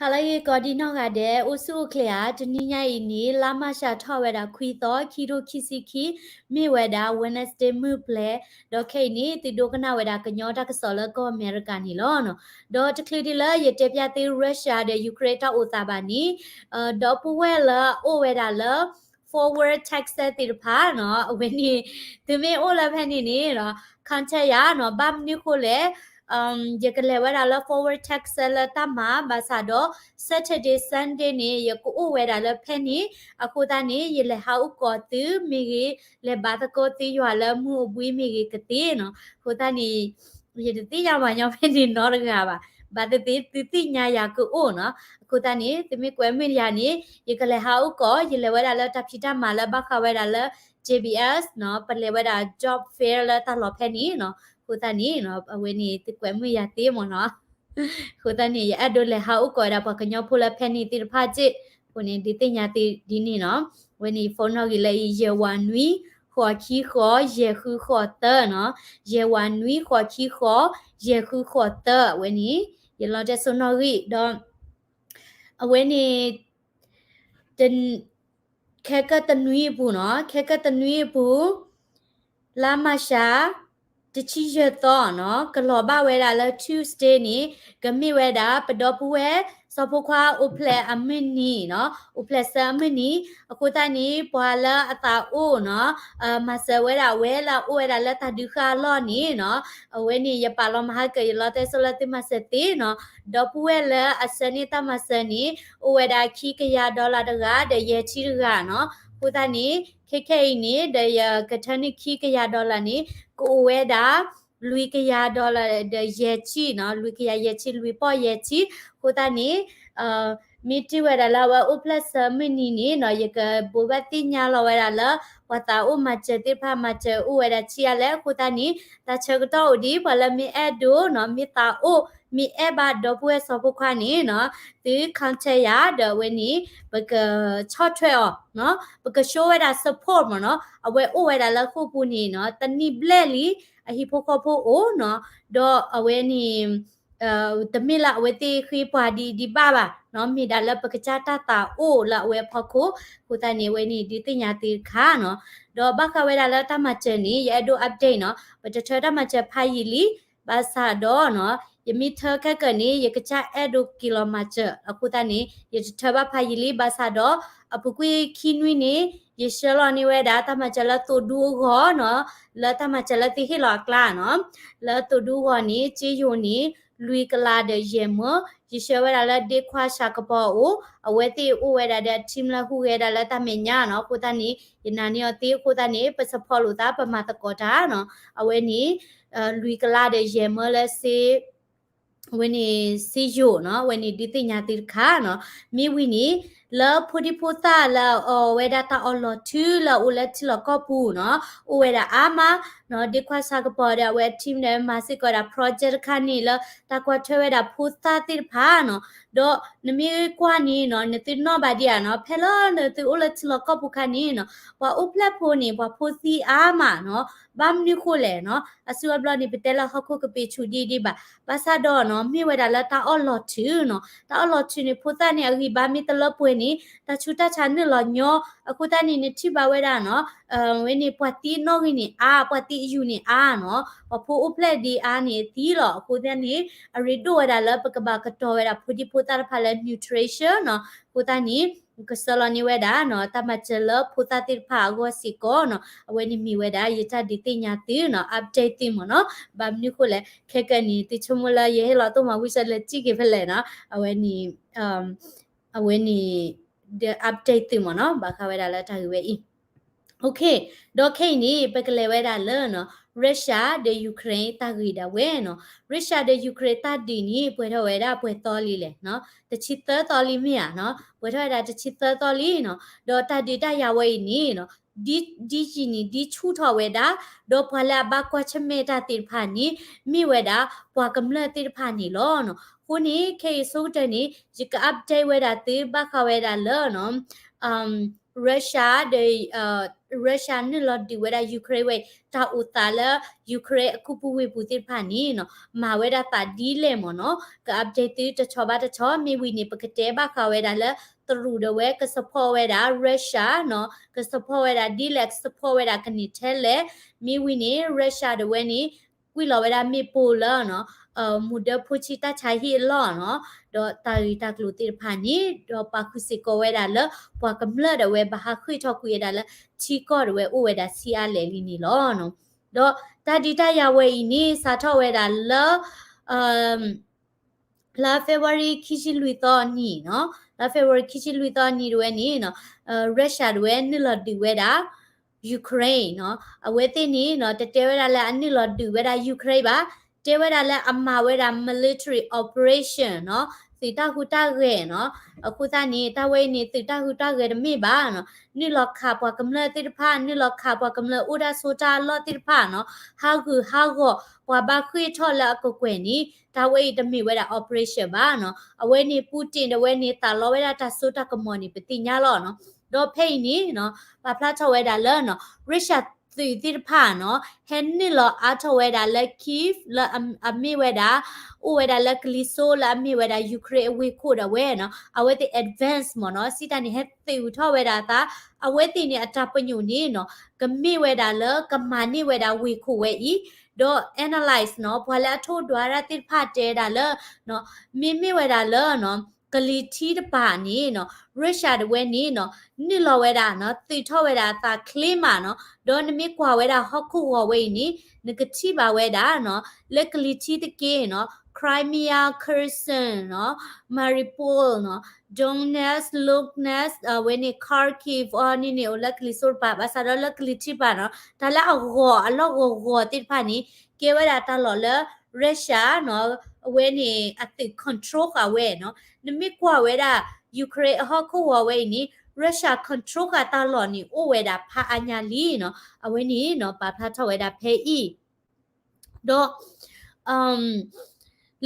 ဟါလၢအဂ့ၤ ကိးဒံနီၢ်ဂၤဒဲး အိၣ်ဆူၣ်အိၣ်ချ့ဧါ. တနံၤညါအံၤန့ၣ် လါမၢ်ၡးထီၣ်ဝဲဒၣ်ခွံသီ ခံထိခံဆံခံ, မ့ၢ်ဝဲဒၣ် Wednesday မုၢ်ပျဲၤ, ဒီးခဲအံၤန့ၣ် သုဒိကနၣ်ဝဲဒၣ်ကညီတၢ်ကစီၣ်လၢကီၢ်အမဲရကၤန့ၣ်လီၤ. ဒီးတချုးဒံးလၢယတဲဖျါသု Russia ဒီး Ukraine တၢ်အိၣ်သးဘၣ်န့ၣ်, ဒီပုၢ်ဝဲၢ်လၢအအိၣ်ဝဲဒၣ်လၢ Fort Worth Texas သ့ၣ်တဖၣ်နီၤ, အဝဲန့ၣ် သုမ့ၢ်အိၣ်လၢဖဲန့ၣ်န့ၣ် contact ယၤနီၤ, ဘၣ်မနုၤဃိလဲၣ်, ယကလဲၤဝဲဒၣ်လၢ Fort Worth Texas လၢတၢ်မၤ ဘၣ်ဆၣ်ဒီး Saturday Sunday န့ၣ် ယကအိၣ်ဝဲဒၣ်လၢဖဲန့ၣ်, အဃိသတးန့ၣ် ယလဲၤဟးအိၣ်ကိးသုမ့ၢ်ဂ့ၤ, လဲၤဘါသကိးသုယွၤလၢမုၢ်အိၣ်ဘှံးမ့ၢ်ဂ့ၤကသ့နီၤ. အဃိသတးန့ၣ် ယတသ့ၣ်ညါပှၤညီဖဲန့ၣ်နီတဂၤဘၣ်, ဘၣ်သ့ၣ်သ့ၣ်သုသ့ၣ်ညါယၤကအိၣ်နီၤ. အဃိသတးန့ၣ် သုမ့ၢ်ကွဲမုာ်ယၤန့ၣ် ယကလဲၤဟးအိၣ်ကိး, ယလဲၤဝဲဒၣ်လၢတၢ်ဖံးတၢ်မၤလၢဘၣ်ဃးဝဲဒၣ်လၢ J B S နီၤ, ပလဲၤဝဲဒၣ် job fair လၢတၢ်လီၢ်ဖဲန့ၣ်နီၤ. အဃိသတးန့ၣ် အဝဲန့ၣ်သုကွဲမုာ်ယၤသ့မ့ၢ်နီၤ. အဃိသတးန့ၣ် ယအဲၣ်ဒိးလဲၤဟးအိၣ်ကိးဝဲဒၣ်ပှၤကညီဖိလၢဖဲန့ၣ်သ့ၣ်တဖၣ်စ့ၢ်, အဃိန့ၣ် ဒုးသ့ၣ်ညါသုဒ်န့ၣ်နီၤ. အဝဲန့ၣ် phone နီၣ်ဂံၢ်လၢအံၤ ယဲၢ်ဝးနွံ ဃိးခံဃိး ယဲၢ်ဃုဃိးသၢနီၤ, ယဲၢ်ဝးနွံ ဃိးခံဃိး ယဲၢ်ဃုဃိးသၢ, အဝဲန့ၣ် ယလီတဲစိနီၣ်ဂံၢ်ဒီး အဝဲန့ၣ် ခဲကၢၢ်တနွံအပူၤနီၤ, ခဲကၢၢ်တနွံအပူၤ လါမၢ်ၡး တဆံယဲၢ်သီနီၤ, ကလီၤဘၣ်ဝဲဒၣ်လၢ Tuesday န့ၣ် ကမ့ၢ်ဝဲဒၣ် ပဒီပုၢ်ဝဲၢ် စီၤဖိခွါအိၣ်ဖျဲၣ်အမုၢ်နံၤနီၤ, အိၣ်ဖျဲၣ်ဆၢအမုၢ်နံၤ, အဃိသတးန့ၣ် ပှၤလၢအသးအိၣ်နီၤ, မၤစၢၤဝဲဒၣ်ဝဲလၢအအိၣ်ဝဲဒၣ်လၢတၢ်ဒုးဃာ်အလီၢ်န့ၣ်နီၤ, အဝဲန့ၣ် ယပာ်လီၤမၤဟါကၢၤ ယလီတဲစိလၢသုမၤစၢၤသ့နီၤ, ဒီပုၢ်ဝဲၢ်လၢအဆၢန့ၢ်တၢ်မၤစၢၤန့ၣ် အိၣ်ဝဲဒၣ်ခံကယၤ dollar တဂၤ ဒီးယဲၢ်ဆံတဂၤနီၤ, အဃိသတးန့ၣ် ခဲခဲအံၤန့ၣ် ဒီးယကထၢနုာ်ခံကယၤ dollar န့ၣ် ကအိၣ်ဝဲဒၣ် လွံၢ်ကယၤ dollar ဒီးယဲၢ်ဆံနီၤ, လွံၢ်ကယၤယဲၢ်ဆံ လွံၢ်ပီၢ်ယဲၢ်ဆံ, အဃိသတးန့ၣ် မ့ၢ်တ့ၢ်ဝဲဒၣ်လၢအဝဲအိၣ်ဖျဲၣ်ဆၢမုၢ်နံၤန့ၣ်နီၤ, ယကဘိးဘၣ်သ့ၣ်ညါလီၤဝဲဒၣ်လၢ ပှၤသးအိၣ်မၤစၢၤသ့ၣ်တဖၣ် မၤစၢၤအိၣ်ဝဲဒၣ်ဆံးအါလဲၣ်, အဃိသတးန့ၣ် တၢ်ဆၢကတီၢ်အိၣ်ဒံး ပှၤလၢမ့ၢ်အဲၣ်ဒိးနီၤ, မ့ၢ်သးအိၣ် မ့ၢ်အဲၣ်ဘၣ်ဒီပုၢ်ဝဲၢ်စီၤဖိခွါန့ၣ်နီၤ, သု contact ယၤ ဒီးအဝဲန့ၣ် ပကဆီၣ်ထွဲအီၤနီၤ, ပကဆှိဝဲဒၣ် support မ့ၢ်နီၤ, အဝဲအိၣ်ဝဲဒၣ်လၢဃိာ်ပူၤန့ၣ်နီၤ, တနံၣ်ဘျဲၣ်လံ အဟံၣ်ဖိဃီဖိအိၣ်နီၤ, ဒီးအဝဲန့ၣ် တမ့ၢ်လၢအဝဲသ့ၣ်ဃ့ပှၤဒံးဒံးဘၣ်ဘၣ်နီၤ, မ့ၢ်ဒၣ်လၢပကစၢ်တၢ်သးအိၣ်လၢအဝဲအဖီခိၣ်, အဃိသတးန့ၣ် အဝဲန့ၣ်ဒုးသ့ၣ်ညါသုတခါနီၤ, ဒီးဘၣ်ဃးဝဲဒၣ်လၢတၢ်မၤစၢၤန့ၣ် ယအဲၣ်ဒိး update နီၤ, ပတထၢတၢ်မၤစၢၤဖးယံာ်လံ, ဘၣ်ဆၣ်ဒီးနီၤ, ယမ့ၢ်ထၢခဲကၢၢ်န့ၣ် ယကစၢ်အဲၣ်ဒိးက့ၤလီၤမၤစၢၤ, အဃိသတးန့ၣ် ယတထၢဘၣ်ဖးယံာ်လံ, ဘၣ်ဆၣ်ဒီး အပူၤကွံာ်ခံနွံန့ၣ် ယဆှၢလီၤန့ၢ်ဝဲဒၣ် တၢ်မၤစၢၤလၢသိၣ်ဒူအဂီၢ်နီၤ, လၢတၢ်မၤစၢၤလၢသုဟ့ၣ်လီၤအကျါနီၤ, လၢသိၣ်ဒူအဂီၢ်န့ၣ် စ့ယိၤန့ၣ် လွံၢ်ကလးဒီးယဲၢ်မၢ, ယဆှၢဝဲဒၣ်လၢဒ့ခွါဆှးကပီၤအအိၣ်, အဝဲသ့ၣ်အိၣ်ဝဲဒၣ်ဒီး team လၢဟူးဂဲၤဒၣ်လၢတၢ်မဲာ်ညါနီၤ, အဃိသတးန့ၣ် ယနာ်န့ၢ်အီၤသ့, အဃိသတးန့ၣ် ပ support လိာ်သး ပမၤသကိးတၢ်နီၤ, အဝဲန့ၣ် လွံၢ်ကလးဒီးယဲၢ်မၢလၢစ့ အဝဲန့ၣ် စ့ယိၤနီၤ, အဝဲန့ၣ်ဒုးသ့ၣ်ညါသုတခါနီၤ, မ့ၢ်ဝံၤန့ၣ် လၢဖိဒံဖိသၣ်လၢအီၣ်ဝဲဒၣ်တၢ်အီၣ်လီၤထုလၢအအိၣ်လၢထံလီၢ်ကီၢ်ပူၤနီၤ, အိၣ်ဝဲဒၣ်အါမးနီၤ, ဒ့ခွါဆှးကပီၤဒီးအဝဲ team ဒီးမၤစ့ၢ်ကီးဒၣ် project တခါန့ၣ်လၢ တၢ်ကွၢ်ထွဲဝဲဒၣ်ဖိသၣ်သ့ၣ်တဖၣ်နီၤ, ဒီးနမ့ၢ်ကွၢ်န့ၣ်နီၤ, နသုနီၣ်ဘၣ်ဒံးဧါနီၤ, ဖဲလၢနသုအိၣ်လၢထံလီၢ်ကီၢ်ပူၤခါန့ၣ်နီၤ, ပှၤအိၣ်ဖျဲၣ်ဖိန့ၣ် ပှၤဖိသံအါမးနီၤ, ဘၣ်မနုၤဃိလဲၣ်နီၤ, အစုအဘျီန့ၣ် ပတဲလၢဟီၣ်ခိၣ်ကပ့ၤဆူၣ်ဒံးဒံးဘၣ်, ဘၣ်ဆၣ်ဒီးနီၤ, မ့ၢ်ဝဲဒၣ်လၢတၢ်အီၣ်လီၤထုနီၤ, တၢ်အီၣ်လီၤထုန့ၣ် ဖိသၣ်န့ၣ် အဂံၢ်ဘါမ့ၢ်တလၢပှဲၤန့ၣ် တၢ်ဆူးတၢ်ဆါနုာ်လီၤညီ, အဃိသတးန့ၣ် နထံၣ်ဘၣ်ဝဲဒၣ်နီၤ, ဝဲန့ၣ် ပှၤသံအနီၣ်ဂံၢ်န့ၣ်အါ, ပှၤသံအယုၢ်န့ၣ်အါနီၤ, ပှၤဖိအိၣ်ဖျဲၣ်ဒံးအါန့ၣ်သံလီၤ, အဃိသတးန့ၣ် အရ့ဒိၣ်ဝဲဒၣ်လၢပကဘၣ်ကတီၤဝဲဒၣ်ဖိဒံဖိသၣ်တဖၣ်လၢ nutrition နီၤ, အဃိသတးန့ၣ် ကဆှၢလီၤန့ၢ်ဝဲဒၣ်နီၤ, တၢ်မၤစၢၤလၢဖိသၣ်သ့ၣ်တဖၣ်အဂီၢ်စ့ၢ်ကီးနီၤ, အဝဲန့ၣ်မ့ၢ်ဝဲဒၣ် ယတၢ်ဒုးသ့ၣ်ညါသုနီၤ, update သုမ့ၢ်နီၤ, ဘၣ်မနုၤဃိလဲၣ်, ခဲကနံၣ် သုဆိကမိၣ်လၢယဟ့ၣ်လီၤသိၣ်မၤဝံစၢလၢကံၣ်က့ၤဖဲလဲၣ်နီၤ, အဝဲန့ၣ် အဝဲန့ၣ် ဒီး update သုမ့ၢ်နီၤ, ဘၣ်ဃးဝဲဒၣ်လၢတၢ်ဂ့ၢ်ဝဲအံၤ OK, ဒီးခဲအံၤန့ၣ် ပကလဲၤဝဲဒၣ်လၢနီၤ, Russia ဒီး Ukraine တၢ်ဂ့ၢ်ဒၣ်ဝဲနီၤ, Russia ဒီး Ukraine တၢ်ဒုးန့ၣ် ပှဲၤထီၣ်ဝဲဒၣ်ပှဲၤသီလံလဲၣ်နီၤ, တဆံသၢသီလံမ့ၢ်ဧါနီၤ, ပှဲၤထီၣ်ဝဲဒၣ်တဆံသၢသီလံနီၤ, ဒီးတၢ်ဒုးတၢ်ယၤဝဲအံၤန့ၣ်နီၤ, ဒ် ဒ်ယံာ်န့ၣ် ဒ်ဆူၣ်ထီၣ်ဝဲဒၣ်, ဒီးပှၤလၢအဘၣ်ကွၢ်ဆၢၣ်မဲာ်တၢ်သ့ၣ်တဖၣ်န့ၣ် မ့ၢ်ဝဲဒၣ် ပှၤကမျၢၢ်သ့ၣ်တဖၣ်န့ၣ်လီၤနီၤ. အဃိန့ၣ် ခဲအံၤအဆိကတၢၢ်န့ၣ် ယက update ဝဲဒၣ်သုဘၣ်ဃးဝဲဒၣ်လၢနီၤ Russia ဒီး Ukraine Russia နုာ်လီၤဒုးဝဲဒၣ် Ukraine ဝဲအံၤ တၢ်အိၣ်သးလၢ Ukraine အကူၣ်ဘၣ်ဝ့ၢ်ပူၤသ့ၣ်တဖၣ်န့ၣ်နီၤ မၤဝဲဒၣ်သးဒ်လဲၣ်မ့ၢ်နီၤ က update သုတဆီဘၣ်တဆီ မ့ၢ်ဝံၤန့ၣ် ပကတဲဘၣ်ဃးဝဲဒၣ်လၢ တရူးဒၣ်ဝဲ က support ဝဲဒၣ် Russia နီၤ က support ဝဲဒၣ်ဒ်လဲၣ် က support ဝဲဒၣ်ကန့ၢ်ထဲလဲၣ် မ့ၢ်ဝံၤန့ၣ် Russia ဒၣ်ဝဲန့ၣ် ကွံာ်လီၤဝဲဒၣ်မ့ၣ်ပိၢ်လၢနီၤ မူဒၢဖိဆံးတၢ်ဆါဟံၣ်အလီၢ်နီၤ ဒီးတၢ်ဂ့ၢ်တၢ်ကျိၤသ့ၣ်တဖၣ်န့ၣ် ဒီးပာ်ဃုာ်စ့ၢ်ကီးဝဲဒၣ်လၢ ပှၤကမျၢၢ်ဒၣ်ဝဲဘၣ်ဟးဃ့ၢ်ထီၣ်ကွံာ်ဝဲဒၣ်လၢ ထံကီၢ်ဒၣ်ဝဲအိၣ်ဝဲဒၣ်ဆံးအါလဲၣ်လံန့ၣ်လီၤ. ဒီးတၢ်ဒုးတၢ်ယၤဝဲအံၤန့ၣ် စးထီၣ်ဝဲဒၣ်လၢ လါ February ခံဆံလွံၢ်သီနံၤနီၤ လါ February ခံဆံလွံၢ်သီနံၤဒၣ်ဝဲန့ၣ်နီၤ Russia ဒၣ်ဝဲနုာ်လီၤဒုးဝဲဒၣ် Ukraine နီၤ အဝဲသ့ၣ်န့ၣ်နီၤ တတဲဝဲဒၣ်လၢအနုာ်လီၤဒုးဝဲဒၣ် Ukraine ဘၣ်, တဲဝဲဒၣ်လၢအမၤဝဲဒၣ် military operation နီၤ သုးတၢ်ဟူးတၢ်ဂဲၤနီၤ, အဃိသတးန့ၣ် တၢ်ဝဲအံၤန့ၣ် သုးတၢ်ဟူးတၢ်ဂဲၤတမ့ၢ်ဘၣ်နီၤ, နုာ်လီၤခးပှၤကမျၢၢ်သ့ၣ်တဖၣ် နုာ်လီၤခးပှၤကမျၢၢ်အိၣ်တၢ်ဆိးတၢ်အလီၢ်သ့ၣ်တဖၣ်နီၤ, ဟးဂူာ်ဟးဂီၤ ပှၤဘၣ်ဃ့ၢ်ထီၣ်လၢအကကွဲၢ်န့ၣ် တၢ်ဝဲအံၤတမ့ၢ်ဝဲဒၣ် operation ဘၣ်နီၤ, အဝဲန့ၣ် Putin ဒၣ်ဝဲန့ၣ် သးလီဝဲဒၣ်တၢ်စိတၢ်ကမီၤန့ၣ် ပသ့ၣ်ညါလီၤနီၤ, ဒီးဖဲအံၤန့ၣ်နီၤ ပာ်ဖျါထီၣ်ဝဲဒၣ်လၢနီၤ Russia သုးသ့ၣ်တဖၣ်နီၤ ဟဲနုာ်လီၤအါထီၣ်ဝဲဒၣ်လၢ Kyiv လၢအမ့ၢ်ဝဲဒၣ် အိၣ်ဝဲဒၣ်လၢကလံၤစိးလၢအမ့ၢ်ဝဲဒၣ် Ukraine အဝ့ၢ်ခိၣ်ဒၣ်ဝဲနီၤ, အဝဲသ့ၣ် advance မ့ၢ်နီၤ, စံးတၢ်န့ၣ် ဟဲသုးထီၣ်ဝဲဒၣ်အသး, အဝဲသ့ၣ်န့ၣ်အတၢ်ပညိၣ်န့ၣ်နီၤ ကမ့ၢ်ဝဲဒၣ်လၢကမၤန့ၢ်ဝဲဒၣ်ဝ့ၢ်ခိၣ်ဝဲအံၤ, ဒီး analyst နီၤ ပှၤလၢအထိၣ်ဒွးတၢ်သ့ၣ်တဖၣ်တဲဒၣ်လၢ မ့မ့ၢ်ဝဲဒၣ်လၢ ကလံၤထံးတပၤန့ၣ်နီၤ Russia ဒၣ်ဝဲန့ၣ်နီၤ နုာ်လီၤဝဲဒၣ်နီၤ သုးထီၣ်ဝဲဒၣ်အသးချ့မးနီၤ, ဒီးနမ့ၢ်ကွၢ်ဝဲဒၣ်ဟီၣ်ခိၣ်ဂီၤဝဲအံၤန့ၣ် နကထံၣ်ဘၣ်ဝဲဒၣ်နီၤ လၢကလံၤထံးတက့ၢ်နီၤ Crimea, Kherson နီၤ Mariupol နီၤ Donetsk, Luhansk အဝဲန့ၣ် Kharkiv အီၤန့ၣ်န့ၣ် အိၣ်လၢကလံၤစိးတပၤ ဘၣ်ဆၣ်ဒီးလၢကလံၤထံးတပၤနီၤ တၢ်လၢအဂီၤအလီၢ်ဂီၤဂီၤသ့ၣ်တဖၣ်န့ၣ် ကဲဝဲဒၣ်တၢ်လီၢ်လၢ Russia နီၤ အဝဲန့ၣ် အသုး control ဃာ်ဝဲနီၤ, နမ့ၢ်ကွၢ်ဝဲဒၣ် Ukraine အဟီၣ်ခိၣ်ဂီၤဝဲအံၤန့ၣ် Russia control ဃာ်တၢ်လီၢ်န့ၣ် အိၣ်ဝဲဒၣ်ဖးအါညါလံနီၤ, အဝဲန့ၣ်နီၤ ပာ်ဖျါထီၣ်ဝဲဒၣ်ဖဲအံၤ ဒီး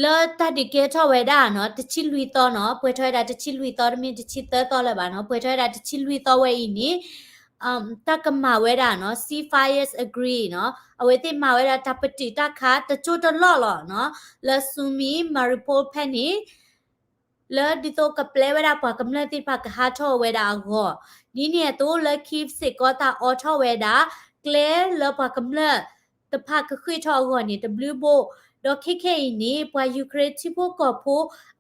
လၢတၢ်ဒုးကဲထီၣ်ဝဲဒၣ်နီၤ တဆံလွံၢ်သီနီၤ ပှဲၤထီၣ်ဝဲဒၣ်တဆံလွံၢ်သီ တမ့ၢ်တဆံသၢသီလၢၤဘၣ်နီၤ, ပှဲၤထီၣ်ဝဲဒၣ်တဆံလွံၢ်သီဝဲအံၤန့ၣ် တၢ်ကမၤဝဲဒၣ်နီၤ ceasefire agree နီၤ, အဝဲသ့ၣ်မၤဝဲဒၣ်တၢ်ပတုာ်တၢ်ခးတစိၢ်တလီၢ်လီၤနီၤ, လၢ Sumy Mariupol ဖဲန့ၣ် လၢဒ်သိးကပျဲဝဲဒၣ်ပှၤကမျၢၢ်သ့ၣ်တဖၣ်ကဟးထီၣ်ဝဲဒၣ်အဂီၢ်, ဒ်န့ၣ်အသိးလၢ Kyiv စ့ၢ်ကီးတၢ်အိးထီၣ်ဝဲဒၣ် ကျဲလၢပှၤကမျၢၢ်တဖၣ်ကဃ့ၢ်ထီၣ်အဂီၢ်န့ၣ် တဘျုးဘိ, ဒီးခဲခဲအံၤန့ၣ် ပှၤ Ukraine ထံဖိကီၢ်ဖိ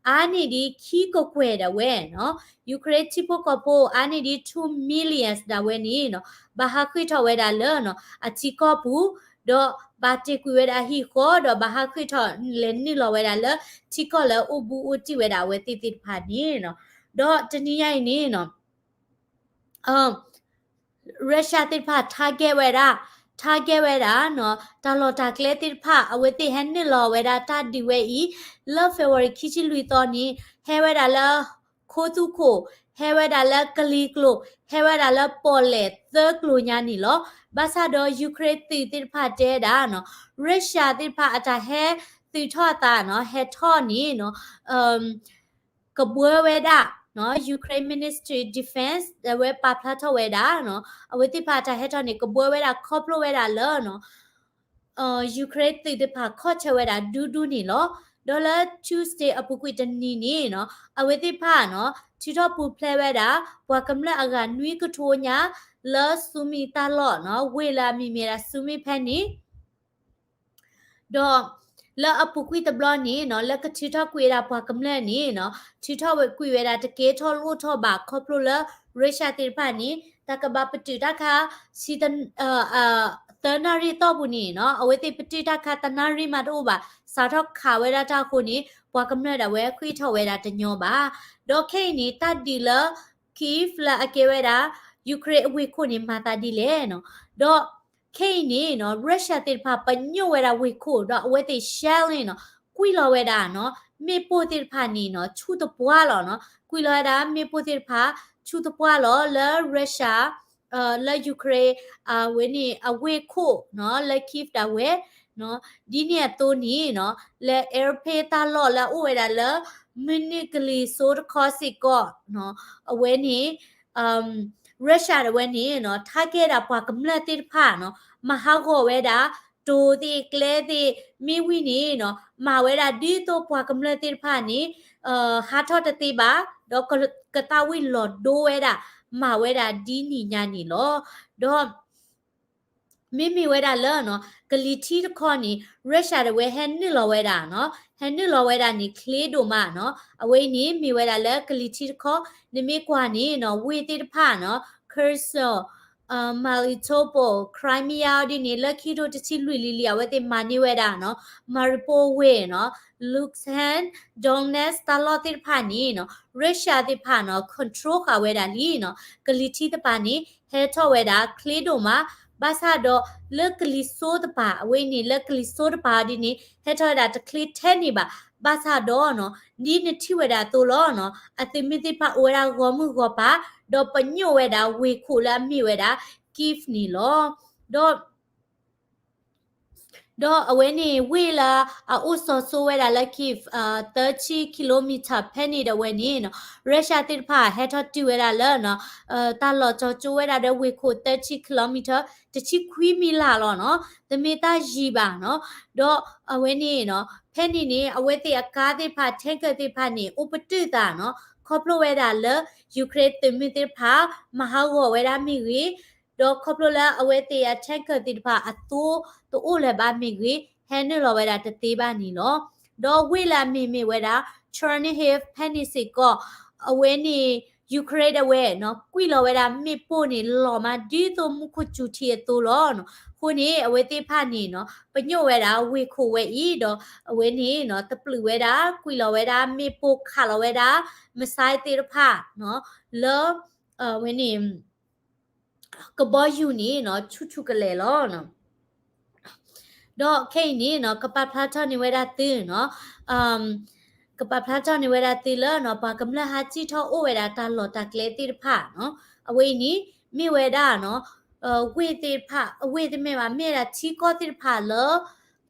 အါန့ၢ်ဒံးခံကကွဲၢ်ဒၣ်ဝဲနီၤ, Ukraine ထံဖိကီၢ်ဖိအါန့ၢ်ဒံး two millions ဒၣ်ဝဲန့ၣ်နီၤ ဘၣ်ဟးဃ့ၢ်ထီၣ်ဝဲဒၣ်လၢနီၤ အထံကီၢ်ပူၤ ဒီးဘၣ်တ့ၢ်ကွံာ်ဝဲဒၣ်ဟံၣ်ဃီ ဒီးဘၣ်ဟးဃ့ၢ်ထီၣ်လဲၤနုာ်လီၤဝဲဒၣ်လၢ ထံကီၢ်လၢအိၣ်ဘူးအိၣ်တံၢ်ဝဲဒၣ်အဝဲသ့ၣ်သ့ၣ်တဖၣ်န့ၣ်နီၤ, ဒီးတနံၤညါအံၤန့ၣ်နီၤ Russia သ့ၣ်တဖၣ် target ဝဲဒၣ်, target ဝဲဒၣ်နီၤ တၢ်လီၢ်တၢ်ကျဲသ့ၣ်တဖၣ် အဝဲသ့ၣ်ဟဲနုာ်လီၤဝဲဒၣ်တၢ်ဒုးဝဲအံၤ လၢ February ခံဆံလွံၢ်သီန့ၣ် ဟဲဝဲဒၣ်လၢ ခိသူၣ်ခိၣ်, ဟဲဝဲဒၣ်လၢကလံၤကျိၤ, ဟဲဝဲဒၣ်လၢပီၣ်လဲၣ်သၢကျိၤညါန့ၣ်လီၤ. ဘၣ်ဆၣ်ဒီး Ukraine သုးသ့ၣ်တဖၣ်တဲဒၣ်နီၤ Russia သ့ၣ်တဖၣ်အတၢ်ဟဲသုးထီၣ်အသးနီၤ ဟဲထီၣ်န့ၣ်နီၤ ကဘှၢဝဲဒၣ်နီၤ Ukraine Ministry Defense အဝဲပာ်ဖျါထီၣ်ဝဲဒၣ်နီၤ အဝဲသ့ၣ်တဖၣ်အတၢ်ဟဲထီၣ်န့ၣ် ကဘှၢဝဲဒၣ်ခီဖျိဝဲဒၣ်လၢနီၤ Ukraine သုးသ့ၣ်တဖၣ်ခီၣ်ဆၢဝဲဒၣ်ဒူဒူန့ၣ်လီၤ. ဒီးလၢ Tuesday အပူၤကွံာ်တနံၤန့ၣ်နီၤ အဝဲသ့ၣ်တဖၣ်နီၤ ထုးထီၣ်ပူၤဖျဲးဝဲဒၣ် ပှၤကမျၢၢ်အဂၤနွံကထိညါ လၢ Sumy တၢ်လီၢ်နီၤ ဝ့ၢ်လၢအမံၤမ့ၢ်ဒၣ် Sumy ဖဲန့ၣ် ဒီးလၢအပူၤကွံာ်တဘျီန့ၣ်နီၤ လၢကထုးထီၣ်ကွံာ်ဝဲဒၣ်ပှၤကမျၢၢ်န့ၣ်နီၤ ထုးထီၣ်ဝဲကွံာ်ဝဲဒၣ်တကဲထီၣ်လိၣ်ထီၣ်ဘၣ်ခီဖျိလၢ Russia သ့ၣ်တဖၣ်န့ၣ် တၢ်ကဘၣ်ပတုာ်တၢ်ခး ဆံတ သၢနၣ်ရံၣ်အတီၢ်ပူၤန့ၣ်နီၤ အဝဲသ့ၣ်ပတုာ်တၢ်ခးတနၣ်ရံၣ်မးတအိၣ်ဘၣ် စးထီၣ်ခးဝဲဒၣ်တၢ်အဃိန့ၣ် ပှၤကမျၢၢ်ဒၣ်ဝဲဃ့ၢ်ထီၣ်ဝဲဒၣ်တညီဘၣ်. ဒီးခဲအံၤန့ၣ် တၢ်ဒုးလၢ Kyiv လၢအကဲဝဲဒၣ် Ukraine အဝ့ၢ်ခိၣ်န့ၣ် မၤသးဒ်လဲၣ်နီၤ. ဒီးခဲအံၤန့ၣ်နီၤ Russia သ့ၣ်တဖၣ်ပညိၣ်ဝဲဒၣ်ဝ့ၢ်ခိၣ် ဒီးအဝဲသ့ၣ် shelling နီၤ ကွံာ်လီၤဝဲဒၣ်နီၤ မ့ၣ်ပိၢ်သ့ၣ်တဖၣ်န့ၣ်နီၤ ဆူၣ်သပှၢ်လီၤနီၤ ကွံာ်လီၤဝဲဒၣ်မ့ၣ်ပိၢ်သ့ၣ်တဖၣ် ဆူၣ်သပှၢ်လီၤလၢ Russia လၢ Ukraine အဝဲန့ၣ် အဝ့ၢ်ခိၣ်နီၤ လၢ Kyiv ဒၣ်ဝဲ ဒ်န့ၣ်အသိးန့ၣ်နီၤ လၢ airfield တၢ်လီၢ်လၢအအိၣ်ဝဲဒၣ်လၢ မုၢ်နုာ်ကလံၤစိးတခီစ့ၢ်ကီးနီၤ အဝဲန့ၣ် Russia တဝဲန့ၣ်နီၤ target ဒၣ်ပှၤကမျၢၢ်သ့ၣ်တဖၣ်နီၤ မၤဟးဂီၤဝဲဒၣ် တိၤသ့ၣ်ကျဲသ့ၣ် မ့ၢ်ဝံၤန့ၣ်နီၤ မၤဝဲဒၣ်ဒ်သိးပှၤကမျၢၢ်သ့ၣ်တဖၣ်န့ၣ် ဟးထီၣ်တသ့ဘၣ် ဒီးကသးဝံၣ်လီၤဒိဝဲဒၣ် မၤဝဲဒၣ်ဒ်န့ၣ်ညါန့ၣ်လီၤ. ဒီး မ့မ့ၢ်ဝဲဒၣ်လၢနီၤ ကလံၤထံးတခီန့ၣ် Russia တဝဲဟဲနုာ်လီၤဝဲဒၣ်နီၤ ဟဲနုာ်လီၤဝဲဒၣ်န့ၣ် ချ့ဒိၣ်မးနီၤ အဝဲအံၤန့ၣ် မ့ၢ်ဝဲဒၣ်လၢကလံၤထံးတခီ နမ့ၢ်ကွၢ်န့ၣ်နီၤ ဝ့ၢ်သ့ၣ်တဖၣ်နီၤ Kherson Melitopol Crimea ဒ်န့ၣ် လၢခံကထိတဆံလွံၢ်လံၤလံၤ အဝဲသ့ၣ်မၤန့ၢ်ဝဲဒၣ်နီၤ Mariupol ဝ့ၢ်နီၤ Luhansk Donetsk တၢ်လီၢ်သ့ၣ်တဖၣ်န့ၣ်နီၤ Russia သ့ၣ်တဖၣ်နီၤ control ဃာ်ဝဲဒၣ်လံနီၤ ကလံၤထံးတပၤန့ၣ် ဟဲထီၣ်ဝဲဒၣ် ချ့ဒိၣ်မး ဘၣ်ဆၣ်ဒီးလၢကလံၤစိးတပၤ အဝဲအံၤန့ၣ် လၢကလံၤစိးတပၤဒ်န့ၣ် ဟဲထီၣ်ဝဲဒၣ်တချ့ထဲန့ၣ်ဘၣ် ဘၣ်ဆၣ်ဒီးနီၤ ဒ်နထံၣ်ဝဲဒၣ်အသိးလီၤနီၤ အသုးမုၢ်သ့ၣ်တဖၣ်အိၣ်ဝဲဒၣ်ဂီၤမုၢ်ဂီၤပၤ ဒီးပညိၣ်ဝဲဒၣ်ဝ့ၢ်ခိၣ်လၢအမ့ၢ်ဝဲဒၣ် Kyiv န့ၣ်လီၤ. ဒီး ဒီးအဝဲန့ၣ် ဝ့ၢ်လၢအအိၣ်စီၤစိဝဲဒၣ်လၢ Kyiv သၢဆံ kilometer ဖဲန့ၣ်ဒီးဝဲန့ၣ်နီၤ Russia သ့ၣ်တဖၣ်ဟဲထီၣ်တုၤဝဲဒၣ်လၢနီၤ တၢ်လီၤစီၤစိဝဲဒၣ်ဒီးဝ့ၢ်ခိၣ် သၢဆံ kilometer တဆံခွံမံလၢ်လီၤနီၤ တမ့ၢ်တၢ်ယံၤဘၣ်နီၤ ဒီးအဝဲန့ၣ်နီၤ ဖဲန့ၣ်န့ၣ် အဝဲသ့ၣ်အကါသ့ၣ်တဖၣ် tanker သ့ၣ်တဖၣ်န့ၣ် အိၣ်ပတုာ်သးနီၤ ခီဖျိဝဲဒၣ်လၢ Ukraine သုးမုၢ်သ့ၣ်တဖၣ် မၤဟးဂီၤဝဲဒၣ်မ့ၢ်ဂ့ၤ ဒီးခီဖျိလၢအဝဲသ့ၣ်အ tanker သ့ၣ်တဖၣ်အသိတအိၣ်လၢၤဘၣ်မ့ၢ်ဂ့ၤ ဟဲနုာ်လီၤဝဲဒၣ်တသ့ဘၣ်န့ၣ်လီၤ. ဒီးဝ့ၢ်လၢအမ့ၢ်မ့ၢ်ဝဲဒၣ် Chernihiv ဖဲန့ၣ်စ့ၢ်ကီး အဝဲန့ၣ် Ukraine အဝဲနီၤ ကွံာ်လီၤဝဲဒၣ်မ့ၣ်ပိၢ်န့ၣ် လီၤမးဒ်သိးမူခိၣ်စူၤထံအသိးလီၤ. အဃိန့ၣ် အဝဲသ့ၣ်တဖၣ်န့ၣ်နီၤ ပညိၣ်ဝဲဒၣ်ဝ့ၢ်ခိၣ်ဝဲအံၤ ဒီးအဝဲန့ၣ်နီၤ တပျုာ်ဝဲဒၣ် ကွံာ်လီၤဝဲဒၣ်မ့ၣ်ပိၢ် ခးလီၤဝဲဒၣ် missile သ့ၣ်တဖၣ်နီၤ လၢ အဝဲန့ၣ် ကဘီယူၤန့ၣ်နီၤ ဆူၣ်ဆူၣ်ကလဲာ်လီၤ. ဒီးခဲအံၤန့ၣ်နီၤ ကပာ်ဖျါထီၣ်န့ၢ်ဝဲဒၣ်သုနီၤ ကပာ်ဖျါထီၣ်န့ၢ်ဝဲဒၣ်သုလၢနီၤ ပှၤကမျၢၢ်ဟးစံၣ်ထီၣ်အိၣ်ဝဲဒၣ်တၢ်လီၢ်တၢ်ကျဲသ့ၣ်တဖၣ်နီၤ အဝဲအံၤန့ၣ် မ့ၢ်ဝဲဒၣ်နီၤ ဝ့ၢ်သ့ၣ်တဖၣ် အဝ့ၢ်တမ့ၢ်ဘၣ် မ့ၢ်ဝဲဒၣ်ထံကီၢ်သ့ၣ်တဖၣ်လၢ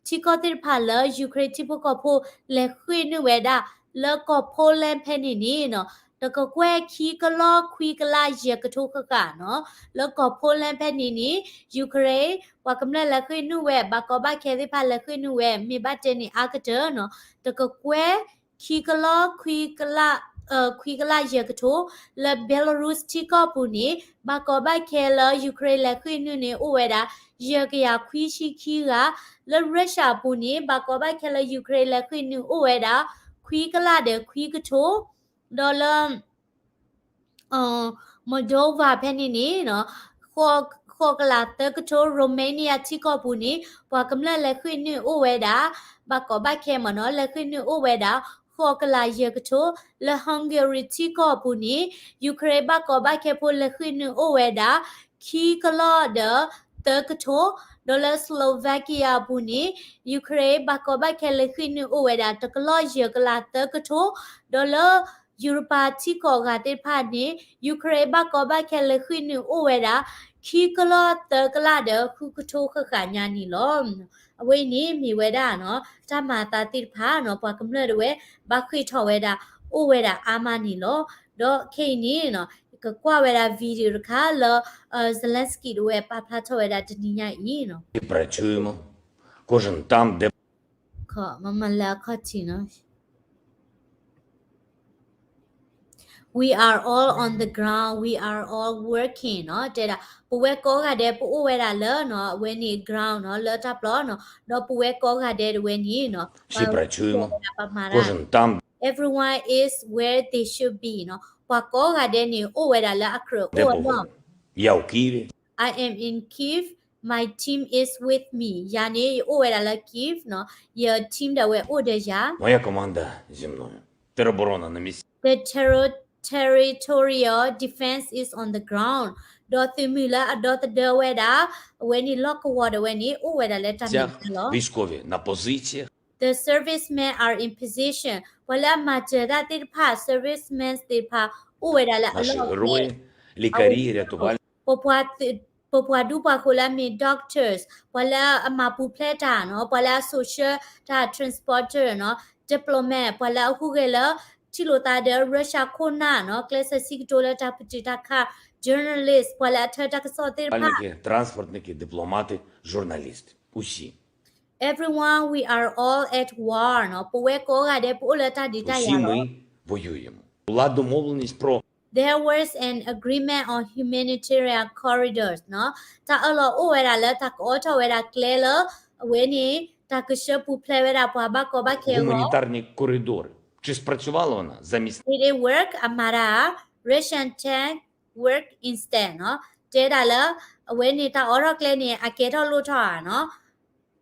ထံကီၢ်သ့ၣ်တဖၣ်လၢ Ukraine ထံဖိကီၢ်ဖိလဲၤဃ့ၢ်နုာ်ဝဲဒၣ် လၢကီၢ် Poland ဖဲန့ၣ်န့ၣ်နီၤ တကကွဲၢ်ခံကလီၢ်ခွံကလးယဲၢ်ကထိဃၣ်ဃၣ်နီၤ လၢကီၢ် Poland ဖဲန့ၣ်န့ၣ် Ukraine ပှၤကမျၢၢ်လဲၤဃ့ၢ်နုာ်ဝဲ ဘၣ်ကီဘၣ်ခဲသ့ၣ်တဖၣ်လဲၤဃ့ၢ်နုာ်ဝဲ မ့ၢ်ဘၣ်တဲန့ၣ်အါကတၢၢ်နီၤ တကကွဲၢ် ခံကလီၢ် ခွံကလး ခွံကလးယဲၢ်ကထိ လၢ Belarus ထံကီၢ်ပူၤန့ၣ် ဘၣ်ကီဘၣ်ခဲလၢ Ukraine လဲၤဃ့ၢ်နုာ်န့ၣ် အိၣ်ဝဲဒၣ် ယဲၢ်ကယၤခွံဆံခံဂၤ, လၢ Russia အပူၤန့ၣ် ဘၣ်ကီဘၣ်ခဲလၢ Ukraine လဲၤဃ့ၢ်နုာ်အိၣ်ဝဲဒၣ် ခွံကလးဒီးခွံကထိ, ဒီးလၢ Moldova ဖဲန့ၣ်န့ၣ် ဃိးကလးသၢကထိ, Romania ထံကီၢ်ပူၤန့ၣ် ပှၤကမျၢၢ်လဲၤဃ့ၢ်နုာ်အိၣ်ဝဲဒၣ် ဘၣ်ကီဘၣ်ခဲမ့ၢ်နီၤ လဲၤဃ့ၢ်နုာ်အိၣ်ဝဲဒၣ် ဃိးကလးယဲၢ်ကထိ, လၢ Hungary ထံကီၢ်ပူၤန့ၣ် Ukraine ဘၣ်ကီဘၣ်ခဲဖိလဲၤဃ့ၢ်နုာ်အိၣ်ဝဲဒၣ် ခံကလီၢ်ဒီးသၢကထိ, ဒီးလၢ Slovakia အပူၤန့ၣ် Ukraine ဘၣ်ကီဘၣ်ခဲလဲၤဃ့ၢ်နုာ်အိၣ်ဝဲဒၣ် တကလီၢ်ယဲၢ်ကလးသၢကထိ, ဒီးလၢ ယူရပၤထံကီၢ်ဂၤသ့ၣ်တဖၣ်န့ၣ် Ukraine ဘၣ်ကီဘၣ်ခဲလဲၤဃ့ၢ်နုာ်အိၣ်ဝဲဒၣ် ခံကလီၢ်သၢကလးဒီးဃုကထိဃၣ်ဃၣ်ညါန့ၣ်လီၤ. အဝဲအံၤန့ၣ်မ့ၢ်ဝဲဒၣ်နီၤ တၢ်မၤအသးသ့ၣ်တဖၣ်နီၤ ပှၤကမျၢၢ်တဝဲ ဘၣ်ဃ့ၢ်ထီၣ်ဝဲဒၣ် အိၣ်ဝဲဒၣ်အါမးန့ၣ်လီၤ. ဒီးခဲအံၤန့ၣ်နီၤ ကကွၢ်ဝဲဒၣ် video တခါလၢ Zelensky တဝဲပာ်ဖျါထီၣ်ဝဲဒၣ်တနံၤညါအံၤနီၤ We are all on the ground, we are all working နီၤ တဲဒၣ် ပဝဲကိးဂၤဒဲး ပအိၣ်ဝဲဒၣ်လၢနီၤ အဝဲန့ၣ် ground နီၤ လၢတၢ်ပျီနီၤ ဒီးပဝဲကိးဂၤဒဲးတဝဲန့ၣ်နီၤ ပမၤဒၣ် everyone is where they should be နီၤ ပှၤကိးဂၤဒဲးန့ၣ် အိၣ်ဝဲဒၣ်လၢအကြၢးအိၣ်ဝဲလီၤ I am in Kyiv, my team is with me ယၤန့ၣ် ယအိၣ်ဝဲဒၣ်လၢ Kyiv နီၤ ယ team ဒၣ်ဝဲအိၣ်ဒီးယၤ Моя команда зі мною. Тероборона на місці. The terro- territorial defense is on the ground ဒီးသုးမုၢ်လၢအဒီသဒၢဝဲဒၣ် အဝဲန့ၣ်လီၢ်ကဝီၤဒၣ်ဝဲန့ၣ် အိၣ်ဝဲဒၣ်လၢတၢ်မဲာ်ညါလီၤ Військові на позиціях. The servicemen are in position ပှၤလၢအမၤစၢၤတၢ်သ့ၣ်တဖၣ် servicemen သ့ၣ်တဖၣ် အိၣ်ဝဲဒၣ်လၢအလီၢ်ဝဲ ပပှၤဒူပှၤဃိးလၢအမ့ၢ် doctors ပှၤလၢအမၤ ပူၤဖျဲးတၢ်နီၤ ပှၤလၢအ social တၢ် transporter နီၤ diplomat ပှၤလၢအဟူးဂဲၤလၢ ထံၣ်လိာ်သးဒီး Russia ခိၣ်နၢ်နီၤ, ကျဲးစၢးစံးကတိၤလၢတၢ်ပတုာ်တၢ်ခး journalist ပှၤလၢအထၢတၢ်ကစီၣ်သ့ၣ်တဖၣ် Транспортники, дипломаты, журналисты, усі. Everyone, we are all at war နီၤ, ပဝဲကိးဂၤဒဲး ပအိၣ်လၢတၢ်ဒုးတၢ်ယၤလီၤ. Усі ми воюємо. Була домовленість про There was an agreement on humanitarian corridors နီၤ, တၢ်အၢၣ်လီၤအိၣ်ဝဲဒၣ်လၢတၢ်ကအိးထီၣ်ဝဲဒၣ်ကျဲလၢ အဝဲန့ၣ် တၢ်ကဆှၢပူၤဖျဲးဝဲဒၣ်ပှၤဘၣ်ကီဘၣ်ခဲအဂီၢ် гуманитарні коридори. Чи спрацювала вона замість Did it work? အမၤတၢ်ဧါ. Russian tank work instead နီၤ, တဲဒၣ်လၢ အဝဲန့ၣ်တၢ်အိးထီၣ်ကျဲန့ၣ် အကဲထီၣ်လိၣ်ထီၣ်ဧါနီၤ,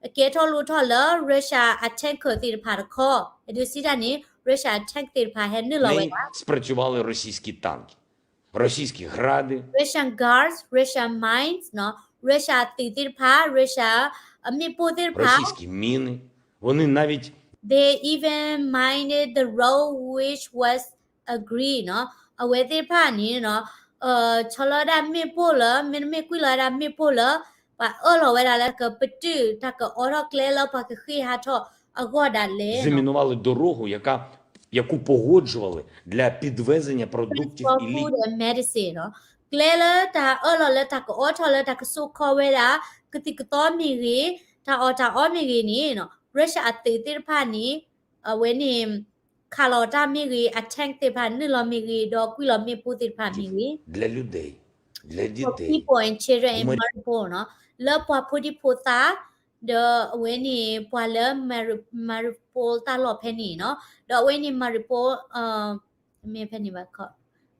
အကဲထီၣ်လိၣ်ထီၣ်လၢ Russia အ tanker သ့ၣ်တဖၣ်တခီ, အဒုးစံးတၢ်န့ၣ် Russia အ tank သ့ၣ်တဖၣ်ဟဲနုာ်လီၤဝဲဒၣ် Не спрацювали російські танки, російські гради. Russian guards, Russian mines နီၤ, Russia အသုးသ့ၣ်တဖၣ် Russia အမ့ၣ်ပိၢ်သ့ၣ်တဖၣ် Російські міни, вони навіть They even mined the road which was agreed နီၤ, အဝဲသ့ၣ်တဖၣ်န့ၣ်နီၤ, ဆီလီၤဝဲဒၣ်မ့ၣ်ပိၢ်လၢ မ့တမ့ၢ်ကွံာ်လီၤဝဲဒၣ်မ့ၣ်ပိၢ်လၢ ပှၤအၢၣ်လီၤဝဲဒၣ်လၢကပတုာ်တၢ်ကအိးထီၣ်ကျဲလၢပှၤကဃ့ၢ်ဟးထီၣ်အဂီၢ်ဒၣ်လဲာ်နီၤ Замінували дорогу, яка, яку погоджували для підвезення продуктів і ліків. Transport food and medicine နီၤ, ကျဲလၢတၢ်အၢၣ်လီၤလၢတၢ်ကအိးထီၣ်လၢတၢ်ကစိာ်ခီဝဲဒၣ် ကသံၣ်ကသီမ့ၢ်ဂ့ၤ, တၢ်အီၣ်တၢ်အီမ့ၢ်ဂ့ၤန့ၣ်နီၤ, Russia အသုးသ့ၣ်တဖၣ်န့ၣ် အဝဲန့ၣ် ခးလီၤတၢ်မ့ၢ်ဂ့ၤ, အ tank သ့ၣ်တဖၣ်နုာ်လီၤမ့ၢ်ဂ့ၤ, ဒီးကွံာ်လီၤမ့ၣ်ပိၢ်သ့ၣ်တဖၣ်မ့ၢ်ဂ့ၤ Для людей, для дітей. For people and children in Mariupol နီၤ, လၢပှၤဖိဒံဖိသၣ် ဒီးအဝဲန့ၣ် ပှၤလၢ Mari-, Mariupol တၢ်လီၢ်ဖဲန့ၣ်နီၤ, ဒီးအဝဲန့ၣ် Mariupol, မ့ၢ်ဖဲန့ၣ်ဘၣ်ခီ,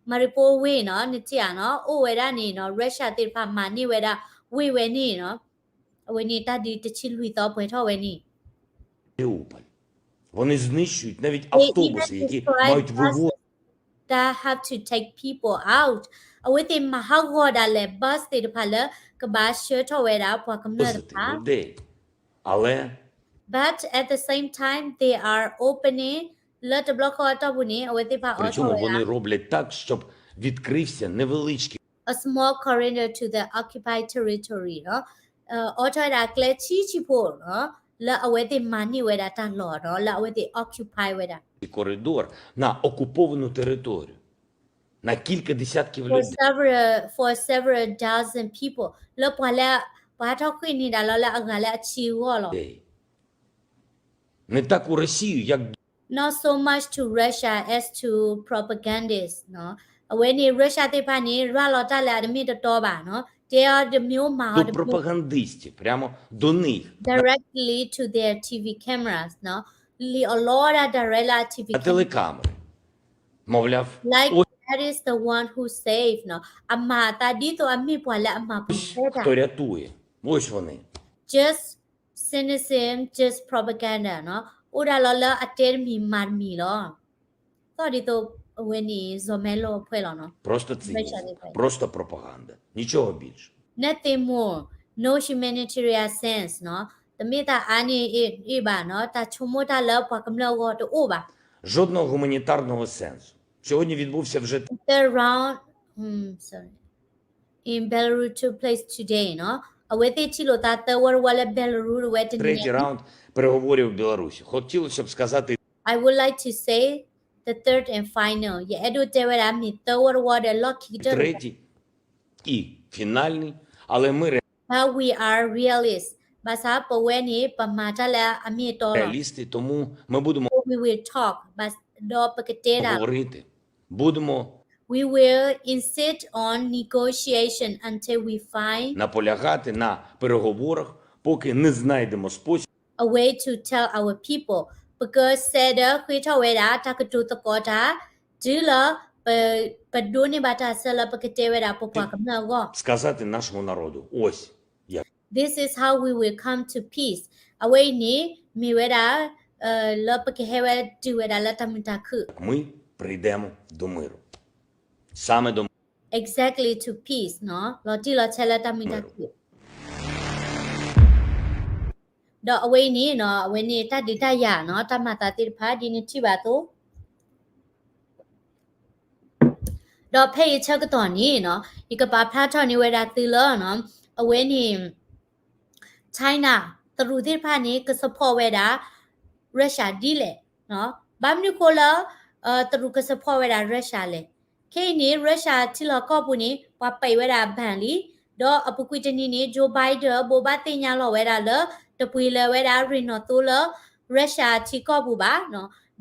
Mariupol ဝ့ၢ်နီၤ, နထံၣ်ဧါနီၤ, အိၣ်ဝဲဒၣ်န့ၣ်နီၤ, Russia သ့ၣ်တဖၣ်မၤန့ၢ်ဝဲဒၣ် ဝ့ၢ်ဝဲန့ၣ်နီၤ, အဝဲန့ၣ်တၢ်ဒုးတဆံလွံၢ်သီပှဲၤထီၣ်ဝဲန့ၣ် Mariupol. Вони знищують навіть автобуси, які мають вивозити. They even destroy buses that have to take people out. အဝဲသ့ၣ်မၤဟးဂီၤဒၣ်လဲာ် bus သ့ၣ်တဖၣ်လၢ ကဘၣ်ဆှၢထီ�်ဝဲဒၣ်ပှၤကမျၢၢ်တဖၣ် людей. Але But at the same time, they are opening လၢတဘျီဃီအတီၢ်ပူၤန့ၣ် အဝဲသ့ၣ်တဖၣ်အိးထီၣ်ဝဲဒၣ် Причому вони роблять так, щоб відкрився невеличкий a small corridor to the occupied territory နီၤ, အိးထီၣ်ဝဲဒၣ်ကျဲဆံးဆံးဖိနီၤ, လၢအဝဲသ့ၣ်မၤန့ၢ်ဝဲဒၣ်တၢ်လီၢ်နီၤ, လၢအဝဲသ့ၣ် occupy ဝဲဒၣ် коридор на окуповану територію на кілька десятків людей. For several, for several dozen people လၢပှၤလၢ ပှၤဟးထီၣ်ဃ့ၢ်န့ၢ်ဒၣ်လီၤလၢအဂၤလၢအဆံးအဂီၢ်လီၤ Не так у Росію, як Not so much to Russia as to propagandists နီၤ, အဝဲန့ၣ် Russia သ့ၣ်တဖၣ်န့ၣ် ရၤလီၤတၢ်လၢအတမ့ၢ်တတီဘၣ်နီၤ, တဲအီၤတမံၤမၤအီၤတမံၤ до пропагандистів, прямо до них. Directly to their TV cameras နီၤ, လံၣ်အီၤလီၤဝဲဒၣ် direct လၢအ TV camera. На телекамери. Мовляв, like that is the one who saved နီၤ, အမၤအသးဒ်သိးအမ့ၢ်ပှၤလၢအမၤပူၤဖျဲးတၢ် хто рятує. Ось вони. Just cynicism, just propaganda နီၤ, အိၣ်ဒၣ်လီၤလၢအတဲတမံၤမၤတမံၤလီၤ. သီၣ်ဒ်သိးအဝဲန့ၣ် စီၤမဲလိာ်အဖှဲလီၤနီၤ. Просто цинізм, просто пропаганда. Нічого більше. Nothing more, no humanitarian sense နီၤ, တမ့ၢ်တၢ်အါန့ၢ်အ့ၣ်ဘၣ်နီၤ, တၢ်ဆိကမိၣ်တၢ်လၢပှၤကမျၢၢ်အဂီၢ်တအိၣ်ဘၣ်. Жодного гуманітарного сенсу. Сьогодні відбувся вже The third round, hmm, sorry. In Belarus took place today နီၤ, အဝဲသ့ၣ်ထံၣ်လိာ်သးသၢဝီတဝီလၢ Belarus တဝဲတနံၤ Третій раунд переговорів у Білорусі. Хотілося б сказати I would like to say the third and final. ယအဲၣ်ဒိးတဲဝဲဒၣ်မ့ၢ်သၢဝီတဝီဒီးလီၢ်ခံကတၢၢ် Третій і фінальний, але ми But we are realists. ဘၣ်ဆၣ်ပဝဲန့ၣ် ပမၤတၢ်လၢအမ့ၢ်အတီလီၤ реалісти, тому ми будемо So we will talk. ဒီးပကတဲဒၣ် говорити. Будемо We will insist on negotiation until we find наполягати на переговорах, поки не знайдемо спосіб a way to tell our people. ပကစဲးဒၢဃ့ထီၣ်ဝဲဒၣ် တၢ်ကတိၤသကိးတၢ် တုၤလၢ ပ ပဒိးန့ၢ်ဘၣ်တၢ်ဆၢလၢ ပကတဲဝဲဒၣ်ပပှၤကမျၢၢ်အဂီၢ် сказати нашому народу. Ось як. This is how we will come to peace. အဝဲအံၤန့ၣ် မ့ၢ်ဝဲဒၣ် လၢပကဟဲဝဲတုၤဝဲဒၣ်လၢတၢ်မုာ်တၢ်ခုၣ် Ми прийдемо до миру. Саме до Exactly to peace နီၤ, လီၤတံၢ်လီၤဆဲးလၢတၢ်မုာ်တၢ်ခုၣ် ဒီးအဝဲအံၤန့ၣ်နီၤ, အဝဲန့ၣ်တၢ်ဒုးတၢ်ယၤနီၤ, တၢ်မၤသးသ့ၣ်တဖၣ်ဒ်နထံၣ်ဘၣ်အသိး, ဒီးဖဲအံၤဆၢကတီၢ်န့ၣ်နီၤ, ယကပာ်ဖျါထီၣ်န့ၢ်ဝဲဒၣ်သုလၢနီၤ, အဝဲန့ၣ် China တရူးသ့ၣ်တဖၣ်န့ၣ် က support ဝဲဒၣ် Russia ဒ်လဲၣ်, ဘၣ်မနုၤဃိလၢ တရူးက support ဝဲဒၣ် Russia လဲၣ်. ခဲအံၤန့ၣ် Russia ထံလီၢ်ကီၢ်ပူၤန့ၣ် ပှၤပံးဝဲဒၣ် ban လံ, ဒီးအပူၤကွံာ်တနံၤန့ၣ် Joe Biden ဘိးဘၣ်သ့ၣ်ညါလီၤဝဲဒၣ်လၢ တပှ့ၤလၢၤဝဲဒၣ်ရ့ၣ်နီၣ်သိလၢ Russia ထံကီၢ်ပူၤဘၣ်,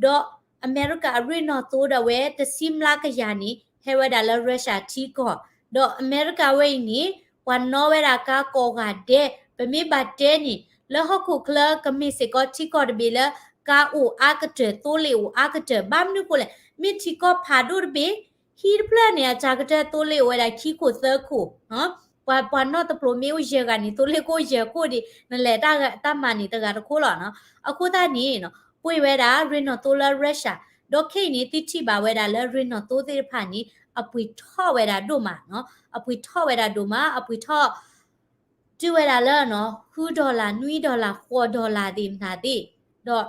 ဒီးအမဲရကၤအရ့ၣ်နီၣ်သိဒၣ်ဝဲတဆံမျးကယၤန့ၣ် ဟဲဝဲဒၣ်လၢ Russia ထံကီၢ်, ဒီးအမဲရကၤဝဲအံၤန့ၣ် ပှၤနီၣ်ဝဲဒၣ်ကါကိးဂၤဒဲး, ပမ့ၢ်ဘၣ်တဲန့ၣ် လၢဟီၣ်ခိၣ်ချၢကမ့ၢ်စ့ၢ်ကီးထံကီၢ်တဘ့ၣ်လၢ ကါအိၣ်အါကတၢၢ် သိလ့ၣ်အိၣ်အါကတၢၢ်, ဘၣ်မနုၤဃိလဲၣ်, မ့ၢ်ထံကီၢ်ဖးဒိၣ်တဘ့ၣ်, ဟံၣ်တဖျၢၣ်န့ၣ် အစှၤကတၢၢ်သိလ့ၣ်အိၣ်ဝဲဒၣ်ခံခိၣ်သၢခိၣ်, ပှၤ ပှၤနီၣ်တပျိၤမ့ၢ်အိၣ်ယဲၢ်ဂၤန့ၣ် သိလ့ၣ်ကအိၣ်ယဲၢ်ခိၣ်ဒံး, နလဲၤတၢ်မၤန့ၣ်တဂၤတခိၣ်လီၤနီၤ. အဃိသတးန့ၣ် ပှ့ၤဝဲဒၣ်ရ့ၣ်နီၣ်သိလၢ Russia, ဒီးခဲအံၤန့ၣ် သုထံၣ်ဘၣ်ဝဲဒၣ်လၢရ့ၣ်နီၣ်သိသ့ၣ်တဖၣ်န့ၣ် အပှ့ၤထီၣ်ဝဲဒၣ်ဒိၣ်မးနီၤ, အပှ့ၤထီၣ်ဝဲဒၣ်ဒိၣ်မး, အပှ့ၤထီၣ် တုၤဝဲဒၣ်လၢ ဃု dollar နွံ dollar ဃိး dollar သ့ၣ်မတၤသ့ၣ်, ဒီး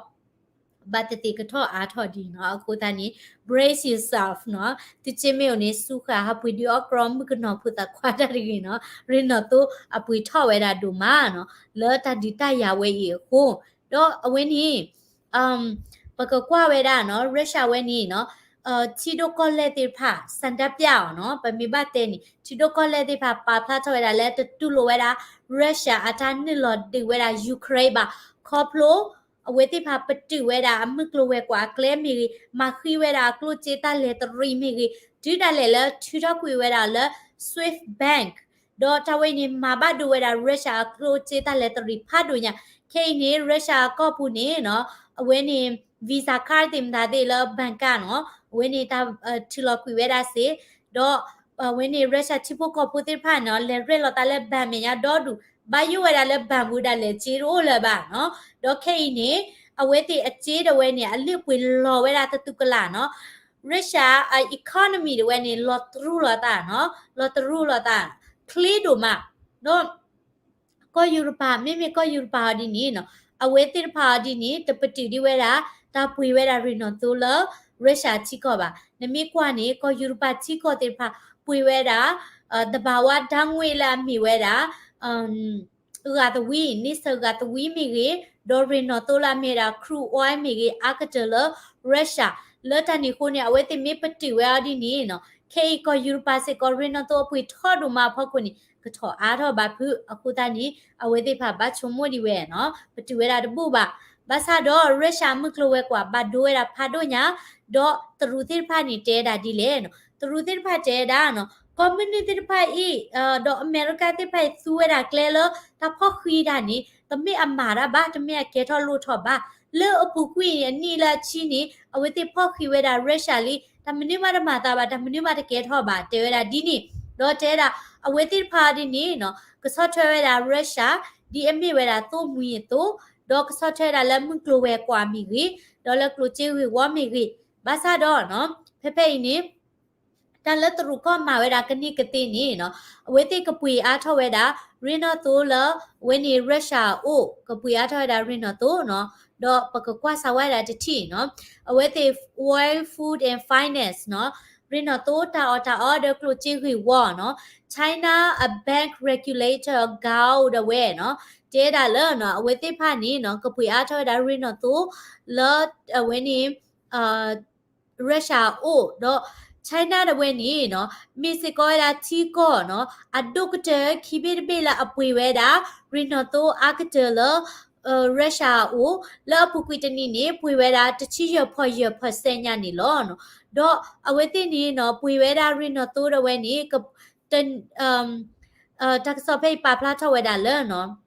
ဘၣ်သ့ၣ်သ့ၣ်ကထီၣ်အါထီၣ်ဒ်နီၤ. အဃိသတးန့ၣ် brace yourself နီၤ, သုစ့မ့ၢ်အိၣ်န့ၣ် စူဃာ်ဟးပှ့ၤဒုးအီၣ်ကြီမုၣ်ကနီၤဖိသၣ်ခွါတၢ်တဂ့ၤနီၤ, ရ့ၣ်နီၣ်သိအပှ့ၤထီၣ်ဝဲဒၣ်ဒိၣ်မးနီၤ, လၢတၢ်ဒုးတၢ်ယၤဝဲအံၤအဃိ, ဒီးအဝဲန့ၣ် ပကကွၢ်ဝဲဒၣ်နီၤ Russia ဝဲန့ၣ်နီၤ, ထံဒိၣ်ကီၢ်လဲၢ်သ့ၣ်တဖၣ် ဆန္ဒပြ အီၤနီၤ, ပမ့ၢ်ဘၣ်တဲန့ၣ် ထံဒိၣ်ကီၢ်လဲၢ်သ့ၣ်တဖၣ် ပာ်ဖျါထီၣ်ဝဲဒၣ်လၢတတူၢ်လိာ်ဝဲဒၣ် Russia အတၢ်နုာ်လီၤဒုးဝဲဒၣ် Ukraine ဘၣ်, ခီဖျိ အဝဲသ့ၣ်တဖၣ်ပတုာ်ဝဲဒၣ်အမုၢ်ကျိၤဝဲၤကွာ်အကျဲမ့ၢ်ဂ့ၤ, မၤဃံဝဲဒၣ်အကျိၣ်စ့တၢ်လဲၤတရံးမ့ၢ်ဂ့ၤ, တုၤဒၣ်လဲာ်လၢထုးထီၣ်ကွံာ်ဝဲဒၣ်လၢ Swift Bank ဒီးတၢ်ဝဲန့ၣ် မၤဘၣ်ဒိဝဲဒၣ် Russia အကျိၣ်စ့တၢ်လဲၤတရံးဖးဒိၣ်ညါ, ခဲအံၤန့ၣ် Russia အကီၢ်ပူၤန့ၣ်နီၤ, အဝဲန့ၣ် Visa card သ့ၣ်မတၤသ့ၣ်လၢ bank ကနီၤ, အဝဲန့ၣ်တၢ်ထုးလီၤကွံာ်ဝဲဒၣ်စ့ၢ်, ဒီး အဝဲန့ၣ် Russia ထံဖိကီၢ်ဖိသ့ၣ်တဖၣ်န့ၣ် လဲၤရဲၣ်လီၤသးလၢ bank မဲာ်ညါဒီဒူၣ်, ဘၣ်ယိၣ်ဝဲဒၣ်လၢ bank ပူၤဒၣ်လဲာ်စ့တအိၣ်လၢၤဘၣ်နီၤ, ဒီးခဲအံၤန့ၣ် အဝဲသ့ၣ်အစ့ဒၣ်ဝဲန့ၣ် အလုၢ်အပှ့ၤလီၤဝဲဒၣ်သတူၢ်ကလာ်နီၤ, Russia အ economy ဒၣ်ဝဲန့ၣ် လီၤတရူးလိာ်သးနီၤ, လီၤတရူးလိာ်သး, ချ့ဒိၣ်မး, ဒီး ကီၢ်ယူရပၤ မ့မ့ၢ်ကီၢ်ယူရပၤအီၤဒ်န့ၣ်နီၤ, အဝဲသ့ၣ်တဖၣ်အီၤဒ်န့ၣ် တပတုာ်ဒံးဝဲဒၣ် တၢ်ပှ့ၤဝဲဒၣ်ရ့ၣ်နီၣ်သိလၢ Russia ထံကီၢ်ဘၣ်. နမ့ၢ်ကွၢ်န့ၣ် ကီၢ်ယူရပၤထံကီၢ်သ့ၣ်တဖၣ် ပှ့ၤဝဲဒၣ် သဘာဝဓာတ်ငွေ့ လၢအမ့ၢ်ဝဲဒၣ် ဂာ်သဝံ, န့ဆၢၣ်ဂာ်သဝံမ့ၢ်ဂ့ၤ, ဒီးရ့ၣ်နီၣ်သိလၢအမ့ၢ်ဝဲဒၣ် crude oil မ့ၢ်ဂ့ၤ အါကတၢၢ်လၢ Russia, လၢတၢ်န့ၣ်အဃိန့ၣ် အဝဲသ့ၣ်မ့ၢ်ပတုာ်ဝဲအီၤဒ်န့ၣ်နီၤ, ခဲအံၤကီၢ်ယူရပၤစ့ၢ်ကီး ရ့ၣ်နီၣ်သိအပှ့ၤထီၣ်ဒိၣ်မးအဖီခိၣ်န့ၣ် ကထီၣ်အါထီၣ်ဘၣ်ဖုး, အဃိသတးန့ၣ် အဝဲသ့ၣ်တဖၣ်ဘၣ်ဆိကမိၣ်ဒံးဝဲနီၤ, ပတုာ်ဝဲဒၣ်တဘူၣ်ဘၣ်. ဘၣ်ဆၣ်ဒီး Russia မုၢ်ကျိၤဝဲၤကွာ်ဘၣ်ဒိဝဲဒၣ်ဖးဒိၣ်ညါ, ဒီးတရူးသ့ၣ်တဖၣ်န့ၣ် တဲဒၣ်ဒ်လဲၣ်နီၤ, တရူးသ့ၣ်တဖၣ်တဲဒၣ်နီၤ, ကီၢ်မုၢ်နုာ်သ့ၣ်တဖၣ်အံၤ ဒီးအမဲရကၤသ့ၣ်တဖၣ်အံၤ သူဝဲဒၣ်ကျဲလၢ တၢ်ဖီၣ်ဃံးတၢ်န့ၣ် တမ့ၢ်အမၤတၢ်ဘၣ်, တမ့ၢ်အကဲထီၣ်လိၣ်ထီၣ်ဘၣ်. လၢအပူၤကွံာ်အနံၣ်လၢအဆံန့ၣ် အဝဲသ့ၣ်ဖီၣ်ဃံးဝဲဒၣ် Russia လံ, တၢ်မနုၤမးတမၤသးဘၣ်, တၢ်မနုၤမးတကဲထီၣ်ဘၣ်, တဲဝဲဒၣ်ဒ်န့ၣ်, ဒီးတဲဒၣ် အဝဲသ့ၣ်တဖၣ်ဒ်န့ၣ်နီၤ, ကဆီၣ်ထွဲဝဲဒၣ် Russia ဒ်အမ့ၢ်ဝဲဒၣ်သိၣ်မှံၤအသိး, ဒီးကဆီၣ်ထွဲဝဲဒၣ်လၢမုၢ်ကျိၤဝဲၤကွာ်မ့ၢ်ဂ့ၤ, ဒီးလၢကျိၣ်စ့ဂ့ၢ်ဝီမ့ၢ်ဂ့ၤ, ဘၣ်ဆၣ်ဒီးနီၤ, ဖဲဖဲအံၤန့ၣ် တၢ်လၢတရူးကီၢ်မၤဝဲဒၣ်ကန့ၢ်ကသ့န့ၣ်နီၤ, အဝဲသ့ၣ်ကပှ့ၤအါထီၣ်ဝဲဒၣ် ရ့ၣ်နီၣ်သိလၢ အဝဲန့ၣ် Russia အအိၣ်, ကပှ့ၤအါထီၣ်ဝဲဒၣ်ရ့ၣ်နီၣ်သိနီၤ, ဒီးပကကွၢ်စးဝဲဒၣ်တထံၣ်နီၤ, အဝဲသ့ၣ် World Food and Finance နီၤ, ရ့ၣ်နီၣ်သိတၢ်အီၣ်တၢ်အီဒီးကျိၣ်စ့ဂ့ၢ်ဝီနီၤ, China a bank regulator Gao ဒၣ်ဝဲနီၤ, တဲဒၣ်လၢနီၤ, အဝဲသ့ၣ်တဖၣ်န့ၣ်နီၤ, ကပှ့ၤအါထီၣ်ဝဲဒၣ်ရ့ၣ်နီၣ်သိလၢ အဝဲန့ၣ် Russia အအိၣ်, ဒီး China ဒၣ်ဝဲန့ၣ်နီၤ, မ့ၢ်စ့ၢ်ကီးဝဲဒၣ်ထံကီၢ်နီၤ, အဒိၣ်ကတၢၢ်ခံဘ့ၣ်တဘ့ၣ်လၢအပှ့ၤဝဲဒၣ် ရ့ၣ်နီၣ်သိအါကတၢၢ်လၢ Russia အအိၣ်, လၢအပူၤကွံာ်တနံၣ်န့ၣ် ပှ့ၤဝဲဒၣ်တဆံယဲၢ်ဖီၣ်ယဲၢ် percent ညါန့ၣ်လီၤ. ဒီးအဝဲသ့ၣ်န့ၣ်နီၤ, ပှ့ၤဝဲဒၣ်ရ့ၣ်နီၣ်သိဒၣ်ဝဲန့ၣ် တၢ်ကစီၣ်ဖဲအံၤပာ်ဖျါထီၣ်ဝဲဒၣ်လၢနီၤ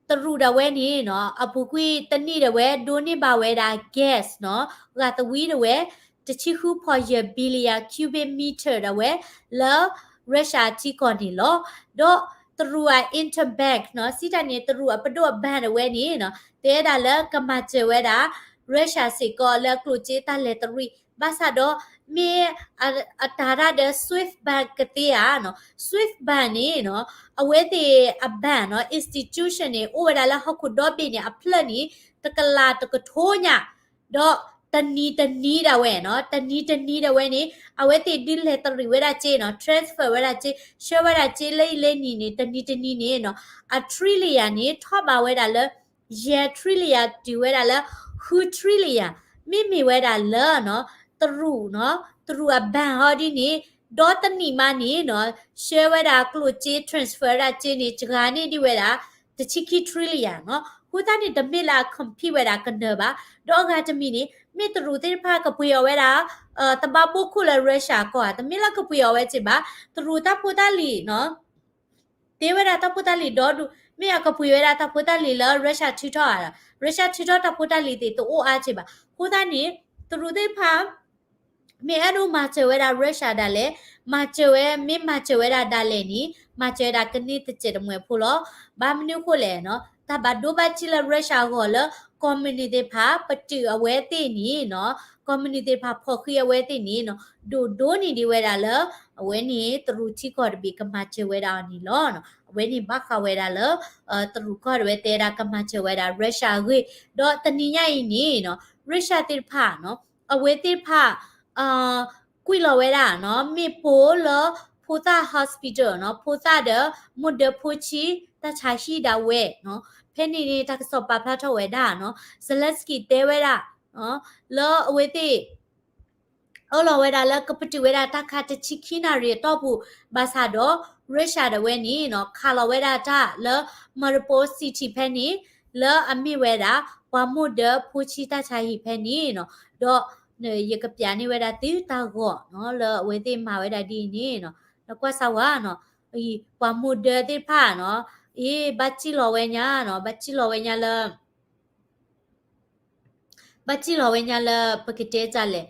တရူးဒၣ်ဝဲန့ၣ်နီၤ, အပူၤကွံာ်တနံၣ်ဒၣ်ဝဲ ဒိးန့ၢ်ဘၣ်ဝဲဒၣ် gas နီၤ, ဂာ်သဝံဒၣ်ဝဲ တဆံဃုဖီၣ်ယဲၢ် billion cubic meter ဒၣ်ဝဲ လၢ Russia ထံကီၢ်န့ၣ်လီၤ. ဒီးတရူးအ interbank နီၤ, စံးတၢ်န့ၣ် တရူးအပဒိၣ်အ bank ဒၣ်ဝဲန့ၣ်နီၤ, တဲဒၣ်လၢကမၤစၢၤဝဲဒၣ် Russia စ့ၢ်ကီးလၢအကျိၣ်စ့တၢ်လဲၤတရံး, ဘၣ်ဆၣ်ဒီး မ့ၢ်အတၢ်တၢ်ဒီး Swift Bank ကသ့ဧါနီၤ, Swift Bank န့ၣ်နီၤ, အဝဲသ့ၣ်အ bank နီၤ, institution န့ၣ် အိၣ်ဝဲဒၣ်လၢဟီၣ်ခိၣ်ဒီဘ့ၣ်န့ၣ် အဖျၢၣ်န့ၣ် တကလးတကထိညါ, ဒီးတနံၤတနံၤဒၣ်ဝဲနီၤ, တနံၤတနံၤဒၣ်ဝဲန့ၣ် အဝဲသ့ၣ်ဒုးလဲၤတရံးဝဲဒၣ်စ့နီၤ, transfer ဝဲဒၣ်စ့, ဆှၢဝဲဒၣ်စ့လၢအံၤလၢနံၤန့ၣ် တနံၤတနံၤန့ၣ်နီၤ, အ trillion န့ၣ် ထီၣ်ဘးဝဲဒၣ်လၢ ယဲၢ် trillion တုၤဝဲဒၣ်လၢ ဃု trillion မ့မ့ၢ်ဝဲဒၣ်လၢနီၤ တရူးနီၤ တရူးအ bank ဟီဒ်န့ၣ် ဒီတနံၣ်မးန့ၣ်နီၤ ဆှၢဝဲဒၣ်ကျိၣ်စ့ transfer ဒၣ်စ့န့ၣ် စှၤန့ၢ်ဒံးဝဲဒၣ် တဆံခံ trillion နီၤ. အဃိသတးန့ၣ် တမ့ၢ်လၢအ compete ဝဲဒၣ်ကနၢၤဘၣ်. ဒီးအဂၤတမံၤန့ၣ် မ့ၢ်တရူးသ့ၣ်တဖၣ်ကပှ့ၤအီၤဝဲဒၣ် တဘၣ်ဘိၣ်ခိၣ်လၢ Russia ကီၢ်ဧါ, တမ့ၢ်လၢကပှ့ၤအီၤဝဲစ့ၢ်ဘၣ်. တရူးတၢ်ဖိတၢ်လံၤနီၤ တ့ဝဲဒၣ်တၢ်ဖိတၢ်လံၤဒီဒူၣ်, မ့ၢ်အကပှ့ၤဝဲဒၣ်တၢ်ဖိတၢ်လံၤလၢ Russia ထုးထီၣ်ဧါ, Russia ထုးထီၣ်တၢ်ဖိတၢ်လံၤသ့ၣ်တအိၣ်အါစ့ၢ်ဘၣ်. အဃိသတးန့ၣ် တရူးသ့ၣ်တဖၣ် မ့ၢ်အဲၣ်ဒိးမၤစၢၤဝဲဒၣ် Russia ဒၣ်လဲာ်, မၤစၢၤဝဲ, မ့ၢ်မၤစၢၤဝဲဒၣ်ဒၣ်လဲာ်န့ၣ် မၤစၢၤဝဲဒၣ်ကန့ၢ်တစဲးတမှဲၤဖိလီၤ. ဘၣ်မနုၤအဃိလဲၣ်နီၤ, တၢ်ဘၣ်ဒိဘၣ်ထံးလၢ Russia အဂီၢ်လၢ company သ့ၣ်တဖၣ် ပတုာ်အဝဲသ့ၣ်န့ၣ်နီၤ, company သ့ၣ်တဖၣ်ဖီၣ်ဃံးအဝဲသ့ၣ်န့ၣ်နီၤ, ဒိၣ်ဒိၣ်န့ၢ်ဒံးဝဲဒၣ်လၢ အဝဲန့ၣ်တရူးထံကီၢ်တဘ့ၣ်ကမၤစၢၤဝဲဒၣ်အီၤန့ၣ်လီၤ. အဝဲန့ၣ်ဘၣ်ဃးဝဲဒၣ်လၢ တရူးကီၢ်ဒၣ်ဝဲတဲဒၣ်ကမၤစၢၤဝဲဒၣ် Russia အဂ့ၢ်, ဒီးတနံၤညါအံၤန့ၣ်နီၤ Russia သ့ၣ်တဖၣ်နီၤ အဝဲသ့ၣ်တဖၣ် ကွံာ်လီၤဝဲဒၣ်နီၤ မ့ၣ်ပိၢ်လၢဖိသၣ် hospital နီၤ, ဖိသၣ်ဒီး မိၢ်ဒၢဖိဆံး တၢ်ဆါဟံၣ်ဒၣ်ဝဲနီၤ, ဖဲန့ၣ်န့ၣ် တၢ်ကစီၣ်ပာ်ဖျါထီၣ်ဝဲဒၣ်နီၤ, Zelensky တဲဝဲဒၣ် လၢအဝဲသ့ၣ် အၢၣ်လီၤဝဲဒၣ်လၢကပတုာ်ဝဲဒၣ်တၢ်ခးတဆံခံနၣ်ရံၣ်အတီၢ်ပူၤ ဘၣ်ဆၣ်ဒီး Russia ဒၣ်ဝဲန့ၣ်နီၤ ခးလီၤဝဲဒၣ်တၢ်လၢ Mariupol City ဖဲန့ၣ် လၢအမ့ၢ်ဝဲဒၣ် ပှၤမိၢ်ဒၢဖိဆံးတၢ်ဆါဟံၣ်ဖဲန့ၣ်နီၤ, ဒီး ယကပျးန့ၢ်ဝဲဒၣ်သုတၢ်ဂီၤနီၤ လၢအဝဲသ့ၣ်မၤဝဲဒၣ်ဒ်အံၤန့ၣ်နီၤ, နကွၢ်စၢ်ဝဲနီၤ, ပှၤမိၢ်ဒၢသ့ၣ်တဖၣ်နီၤ, အ့ ဘၣ်စံၣ်လီၤဝဲညါနီၤ, ဘၣ်စံၣ်လီၤဝဲညါလၢ ဘၣ်စံၣ်လီၤဝဲညါလၢပကတဲတၢ်လဲၣ်,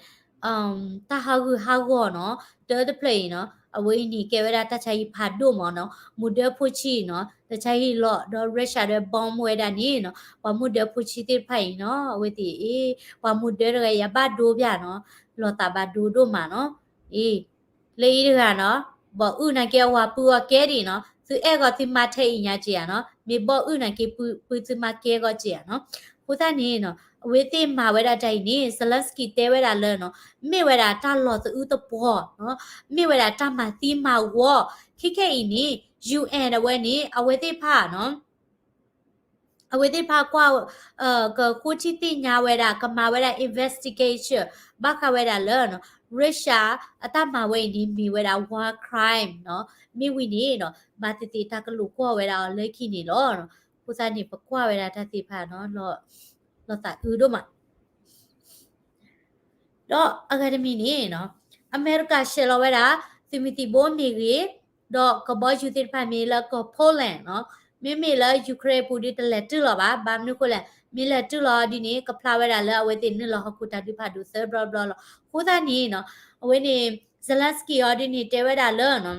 တၢ်ဟးဂူာ်ဟးဂီၤနီၤ, တၢတဖျၢၣ်အံၤနီၤ, အဝဲအံၤန့ၣ်ကဲဝဲဒၣ်တၢ်ဆါဟံၣ်ဖးဒိၣ်မးနီၤ, မိၢ်ဒၢဖိဆံးနီၤ, တၢ်ဆါဟံၣ်လီၤ ဒီး Russia ဒီး bomb ဝဲဒၣ်န့ၣ်နီၤ, ပှၤမိၢ်ဒၢဖိဆံးသ့ၣ်တဖၣ်အံၤနီၤ, အဝဲသ့ၣ်အ့ ပှၤမိၢ်ဒၢတဂၤအံၤအဘၣ်ဒိဘၣ်နီၤ, လီၤသးဘၣ်ဒိဒိၣ်မးနီၤ, အ့ လၢအံၤတဂၤနီၤ, ဘီၣ်အုၣ်နာ်က့အဝၤပုၢ်အီၤကဲဒံးနီၤ, သုအဲၣ်ဂီၤသုမါထဲအံၤညါက့ၤဧါနီၤ, မ့ၢ်ဘီၣ်အုၣ်နာ်က့ ပုၢ်သုမါကဲဂီၤက့ၤဧါနီၤ, အဃိသတးန့ၣ်နီၤ, အဝဲသ့ၣ်မၤဝဲဒၣ်တၢ်အံၤန့ၣ် Zelensky တဲဝဲဒၣ်လၢနီၤ, မ့ၢ်ဝဲဒၣ်တၢ်လီၤသအုးသပှီၤနီၤ, မ့ၢ်ဝဲဒၣ်တၢ်မၤသံမၤဝီ, ခဲခဲအံၤန့ၣ် UN အဝဲန့ၣ် အဝဲသ့ၣ်တဖၣ်နီၤ အဝဲသ့ၣ်တဖၣ်ကွၢ် ကဃိထံသ့ၣ်ညါဝဲဒၣ် ကမၤဝဲဒၣ် investigation ဘၣ်ဃးဝဲဒၣ်လၢ Russia အတၢ်မၤဝဲအံၤန့ၣ် မ့ၢ်ဝဲဒၣ် war crime နီၤ, မ့ၢ်ဝံၤန့ၣ်နီၤ ဘၣ်သ့ၣ်သ့ၣ်တၢ်ကလိာ်ကွီၢ်ဝဲဒၣ်အီၤလၢခံန့ၣ်လီၤ. အဃိသတးန့ၣ် ပကွၢ်ဝဲဒၣ်တၢ်သ့ၣ်တဖၣ်နီၤ လီၤသးအုးဒိၣ်မး ဒီးအဂၤတမံၤန့ၣ်နီၤ အမဲရကၤဆှဲးလီၤဝဲဒၣ် သုးမုၢ်သံၣ်ဘိမ့ၢ်ဂ့ၤ, ဒီးကဘီယူၤသ့ၣ်တဖၣ်မ့ၢ်လၢကီၢ် Poland နီၤ, မ့မ့ၢ်လၢ Ukraine အပူၤဒီးတလဲၤတုၤလီၤဘၣ်, ဘၣ်မနုၤအဃိလဲၣ်, မ့ၢ်လဲၤတုၤလီၤဒ်န့ၣ် ကဖျါဝဲဒၣ်လၢအဝဲသ့ၣ်နုာ်လီၤဟီၣ်ခိၣ်တၢ်ဒုးဖးဒိၣ်သၢဘျီဘျီလီၤ. အဃိသတးန့ၣ်နီၤ အဝဲန့ၣ် Zelensky အီၤဒ်န့ၣ်တဲဝဲဒၣ်လၢ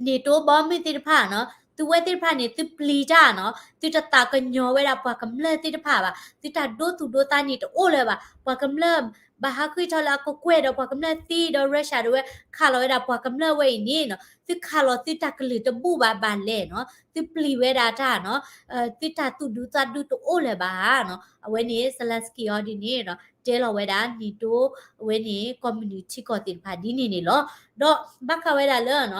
NATO ဘီမုၢ်သ့ၣ်တဖၣ်နီၤ, သုဝဲသ့ၣ်တဖၣ်န့ၣ် သုပျံၤတၢ်နီၤ, သုတသးကညီၤဝဲဒၣ်ပှၤကမျၢၢ်သ့ၣ်တဖၣ်ဘၣ်, သုတၢ်ဒိသူၣ်ဒိသးန့ၣ်တအိၣ်လၢၤဘၣ်, ပှၤကမျၢၢ် ဘၣ်ဟးဃ့ၢ်ထီၣ်လၢအကကွဲၢ်ဒီးပှၤကမျၢၢ်သံဒီး Russia ဒၣ်ဝဲ ခးလီၤဝဲဒၣ်ပှၤကမျၢၢ်ဝဲအံၤန့ၣ်နီၤ, သုခးလီၤသုတၢ်ကလုၢ်တဘူၣ်ဘၣ်ဘၣ်လဲၣ်နီၤ, သုပျံၤဝဲဒၣ်တၢ်နီၤ, သုတၢ်သူၣ်ဒူသးဒူတအိၣ်လၢၤဘၣ်နီၤ. အဝဲန့ၣ် Zelensky အီၤဒ်န့ၣ်ဒီး တဲလီၤဝဲဒၣ် NATO အဝဲန့ၣ် ကီၢ်မုၢ်နုာ်ထံကီၢ်သ့ၣ်တဖၣ်ဒ်န့ၣ်န့ၣ်လီၤ. ဒီးဘၣ်ဃးဝဲဒၣ်လၢ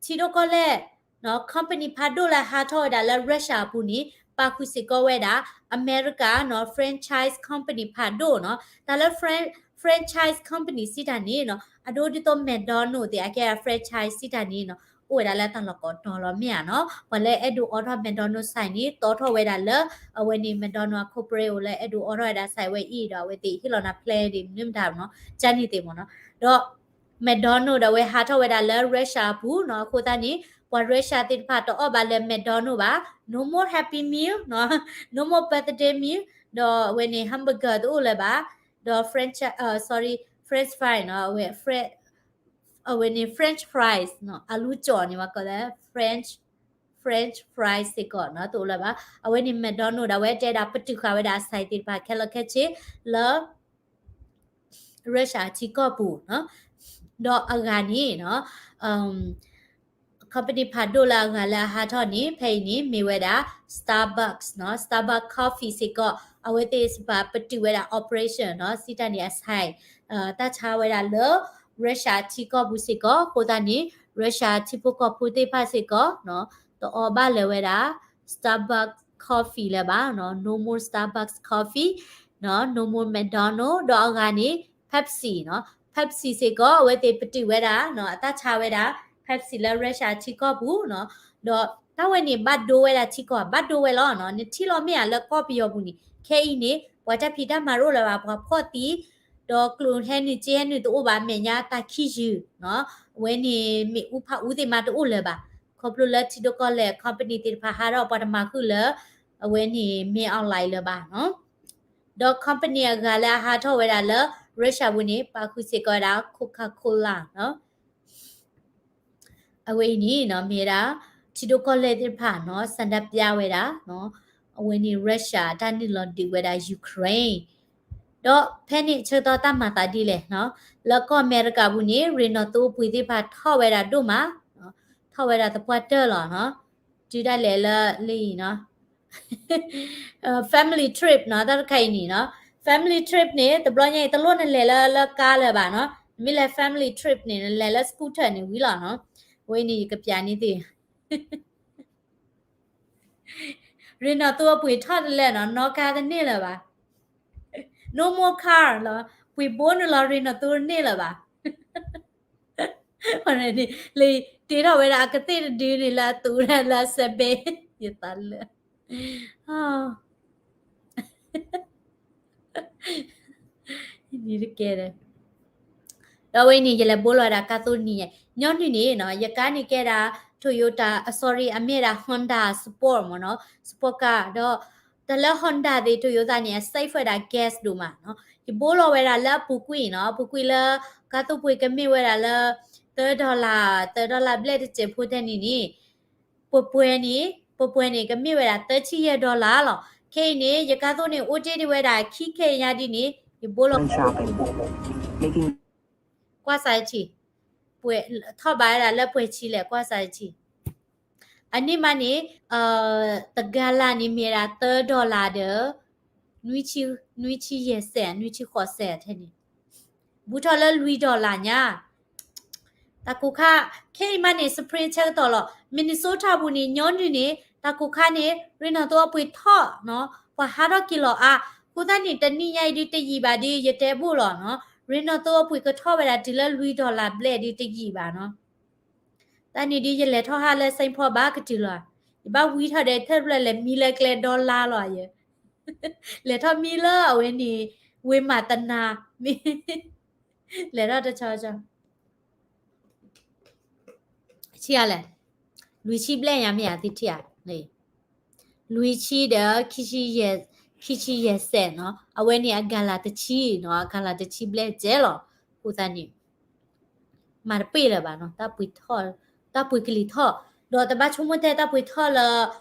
ထံဒိၣ်ကီၢ်လဲၢ် company ဖးဒိၣ်လၢဟးထီၣ်ဝဲဒၣ်လၢ Russia အပူၤန့ၣ် ပာ်ဃုာ်စ့ၢ်ကီးဝဲဒၣ် အမဲရကၤနီၤ franchise company ဖးဒိၣ်နီၤ, တၢ်လၢ franchise company စံးတၢ်န့ၣ်နီၤ အဒိဒ်သိး McDonald သ့ၣ် အကဲ franchise စံးတၢ်န့ၣ်နီၤ အိၣ်ဝဲဒၣ်လၢတၢ်လီၢ်ကိးတီၤလီၤမ့ၢ်ဧါနီၤ, ပှၤလၢအဲၣ်ဒိးအိးထီၣ် McDonald ဆိုင်န့ၣ် တီထီၣ်ဝဲဒၣ်လၢ အဝဲန့ၣ် McDonald အ corporate အိၣ်လၢအဲၣ်ဒိးအိးထီၣ်ဝဲဒၣ် ဆိုင် ဝဲအံၤဒီး အဝဲသ့ၣ်ဟ့ၣ်လီၤနၤ plan ဒ်မနုၤမတၤနီၤ ကန့ၣ်သ့ၣ်မ့ၢ်နီၤ, ဒီး McDonald ဒီးဝဲဟးထီၣ်ဝဲဒၣ်လၢ Russia အပူၤနီၤ, အဃိသတးန့ၣ် ပှၤ Russia သ့ၣ်တဖၣ်တအီၣ်ဘၣ်လၢ McDonald ဘၣ်, no more Happy Meal နီၤ, no more birthday meal ဒီးအဝဲန့ၣ် hamburger တအိၣ်လၢၤဘၣ်, ဒီး French, sorry, French fry နီၤ, အဝဲ French, အဝဲန့ၣ် French fries နီၤ, အလူကြော်န့ၣ် ပှၤကိးလၢ French, French fries စ့ၢ်ကီးနီၤ တအိၣ်လၢၤဘၣ်. အဝဲန့ၣ် McDonald ဒီးဝဲတဲဒၣ်ပတုာ်ဃာ်ဝဲဒၣ်အ ဆိုင် သ့ၣ်တဖၣ်ခဲလၢာ်ခဲဆ့လၢ Russia ထံကီၢ်ပူၤနီၤ, ဒီးအဂၤန့ၣ်နီၤ, company ဖးဒိၣ်လၢအဂၤလၢအဟးထီၣ်န့ၣ် ဖဲအံၤန့ၣ် မ့ၢ်ဝဲဒၣ် Starbucks နီၤ, Starbucks coffee စ့ၢ်ကီး အဝဲသ့ၣ်ဘၣ်ပတုာ်ဝဲဒၣ် operation နီၤ, စံးတၢ်န့ၣ်အ ဆိုင် တၢ်ဆါဝဲဒၣ်လၢ Russia ထံကီၢ်ပူၤစ့ၢ်ကီး, အဃိသတးန့ၣ် Russia ထံဖိကီၢ်ဖိသ့ၣ်တဖၣ်စ့ၢ်ကီး တအီၣ်ဘၣ်လၢၤဝဲဒၣ် Starbucks coffee လၢၤဘၣ်နီၤ, no more Starbucks coffee နီၤ no more McDonald ဒီးအဂၤန့ၣ် Pepsi နီၤ Pepsi စ့ၢ်ကီး အဝဲသ့ၣ်ပတုာ်ဝဲဒၣ်နီၤ အတၢ်ဆါဝဲဒၣ် Pepsi လၢ Russia ထံကီၢ်ပူၤနီၤ ဒီးတၢ်ဝဲန့ၣ် ဘၣ်ဒိဝဲဒၣ်ထံကီၢ် ဘၣ်ဒိဝဲလီၤနီၤ နထံၣ်လီၤမ့ၢ်ဧါ လၢကီၢ်ပယီၤပူၤန့ၣ် ခဲအံၤန့ၣ် ပှၤတၢ်ဖံးတၢ်မၤတအိၣ်လၢၤဘၣ် ပှၤဖှီၣ်သံ ဒီးကျိၣ်ဟဲနုာ်စ့ဟဲနုာ်တအိၣ်ဘၣ် မဲာ်ညါတၢ်ခံယုၢ်နီၤ အဝဲန့ၣ် မ့ၣ်အူဖးအူသ့ၣ်မးတအိၣ်လၢၤဘၣ် ခီဖျိလၢထံဒိၣ်ကီၢ်လဲၢ် company သ့ၣ်တဖၣ်ဟးထီၣ် ပှၤတမၤဃုာ်လၢ အဝဲန့ၣ် မ့ၢ် online လၢၤဘၣ်နီၤ ဒီး company အဂၤလၢအဟးထီၣ်ဝဲဒၣ်လၢ Russia ပူၤန့ၣ် ပာ်ဃုာ်စ့ၢ်ကီးဝဲဒၣ် Coca-Cola နီၤ အဝဲအံၤန့ၣ်နီၤ မ့ၢ်ဝဲဒၣ် ထံဒိၣ်ကီၢ်လဲၢ်သ့ၣ်တဖၣ်နီၤ ဆန္ဒပြဝဲဒၣ်နီၤ အဝဲန့ၣ် Russia တၢ်နုာ်လီၤဒုးဝဲဒၣ် Ukraine ဒီးဖဲန့ၣ်ဆၢကတီၢ်တၢ်မၤသးဒ်လဲၣ်နီၤ လၢကီၢ်အမဲရကၤပူၤန့ၣ် ရ့ၣ်နီၣ်သိပှ့ၤသ့ၣ်တဖၣ်ထီၣ်ဝဲဒၣ်ဒိၣ်မး ထီၣ်ဝဲဒၣ်သပှၢ်တၢၢ်လီၤနီၤ တုၤဒၣ်လဲာ်လၢလၢအံၤနီၤ family trip နီၤ တၢ်တခါအံၤန့ၣ်နီၤ family trip န့ၣ် တဘျီညါအံၤ တလိၣ်နလဲၤလၢလၢကါလၢၤဘၣ်နီၤ နမ့ၢ်လဲၤ family trip န့ၣ် နလဲၤလၢ scooter န့ၣ်ဝံၤလီၤနီၤ အဝဲန့ၣ်ယကပျးန့ၢ်သု ရ့ၣ်နီၣ်သိအပှ့ၤထီၣ်တလဲၣ်နီၤ နီၣ်ကါတန့ၢ်လၢၤဘၣ် no more car လီၤ ပှ့ၤဘိနုာ်လီၤရ့ၣ်နီၣ်သိတန့ၢ်လၢၤဘၣ် လၢတ့ထီၣ်ဝဲဒၣ်အကသ့ၣ်တဒုန့ၣ်လၢအသူးလၢအစဲးဘ့ ယသးလၢ နံၤတကဲဒီး ဒီးဝဲအံၤန့ၣ် ယလဲၤဘိလီၤဝဲဒၣ်ကါသိနံၤညါ ညီနုၢ်န့ၣ်နီၤ ယကါန့ၣ်ကဲဒၣ် Toyota အ sorry အမ့ၢ်ဒၣ် Honda Sport မ့ၢ်နီၤ Sport car ဒီး တၢ်လၢ Honda သ့ၣ် Toyota န့ၣ် အ save ဝဲဒၣ် gas ဒိၣ်မးနီၤ ယဘိလီၤဝဲဒၣ်လၢအပူၤကွံာ်နီၤ အပူၤကွံာ်လၢ ကါသိပှ့ၤကမ့ၢ်ဝဲဒၣ်လၢ သၢ dollar သၢ dollar ဘျဲၣ်တစဲးဖိထဲန့ၣ်န့ၣ် ပှဲၤပှဲၤန့ၣ် ပှဲၤပှဲၤန့ၣ် ကမ့ၢ်ဝဲဒၣ် သၢဆံယဲၢ် dollar လီၤ. ခဲအံၤန့ၣ် ယကါသိန့ၣ် အိၣ်တ့ၢ်ဒံးဝဲဒၣ် ခံခဲအံၤညါဒ်န့ၣ် ယဘိလီၤ ကွၢ်စးထံ ပှဲၤထီၣ်ဘးဝဲဒၣ်လၢပှဲၤဆံလဲၣ် ကွၢ်စးထံ အန့ၣ်မးန့ၣ် တဂၤလၢ်န့ၣ်မ့ၢ်ဒၣ် သၢ dollar ဒီး နွံဆံယဲၢ်စဲး နွံဆံဃိးစဲးထဲန့ၣ် ဘူးထီၣ်လၢလွံၢ် dollar ညါ တၢ်ကိၢ်ခါ ခဲအံၤမးန့ၣ် spring ဆၢကတီၢ်လီၤ. Minnesota ပူၤန့ၣ် ညီနုၢ်န့ၣ် တၢ်ကိၢ်ခါန့ၣ် ရ့ၣ်နီၣ်သိအပှ့ၤထီၣ်နီၤ ပှၤဟးထီၣ်က့ၤလီၤအါ အဃိသတးန့ၣ် တနံၣ်ညါအံၤဒုးတယံာ်ဘၣ်ဒုး ယတဲဘိၣ်လီၤနီၤ ရ့ၣ်နီၣ်သိအပှ့ၤကထီၣ်ဝဲဒၣ်တုၤလၢလွံၢ် dollar ဘျဲၣ်ဒုးတယံာ်ဘၣ်နီၤ တၢ်န့ၣ်ဒုးယလဲၤထီၣ်ဟးလၢ Saint Paul ဘၣ်ကတုၤလီၤ ယဘၣ်ဝံထီၣ်ဒီး ထၢၣ်ဖျၢၣ်လဲၤမံလၢကျဲ dollar လီၤယဲ လဲၤထီၣ်မံလၢအဝဲန့ၣ် ဝ့ၢ်မၤတနၤ မ့ၢ် လဲၤထီၣ်တဆီဆီ ဆံးအါလဲၣ် လွံၢ်ဆံဘျဲၣ်ညါမ့ၢ်ဧါ သုထံၣ်ဧါ လွံၢ်ဆံဒီး ခံဆံယဲၢ်စဲးနီၤ အဝဲန့ၣ်အဂၤလၢ်တဆံနီၤ အဂၤလၢ်တဆံဘျဲၣ်စဲးလီၤ အဃိသတးန့ၣ် မၤတပ့ၢ်လၢၤဘၣ်နီၤ တၢ်ပှ့ၤထီၣ် တၢ်ပှ့ၤကလံၤထီၣ် ဒီးတဘၣ်ဆိကမိၣ်ထဲတၢ်ပှ့ၤထီၣ်လၢ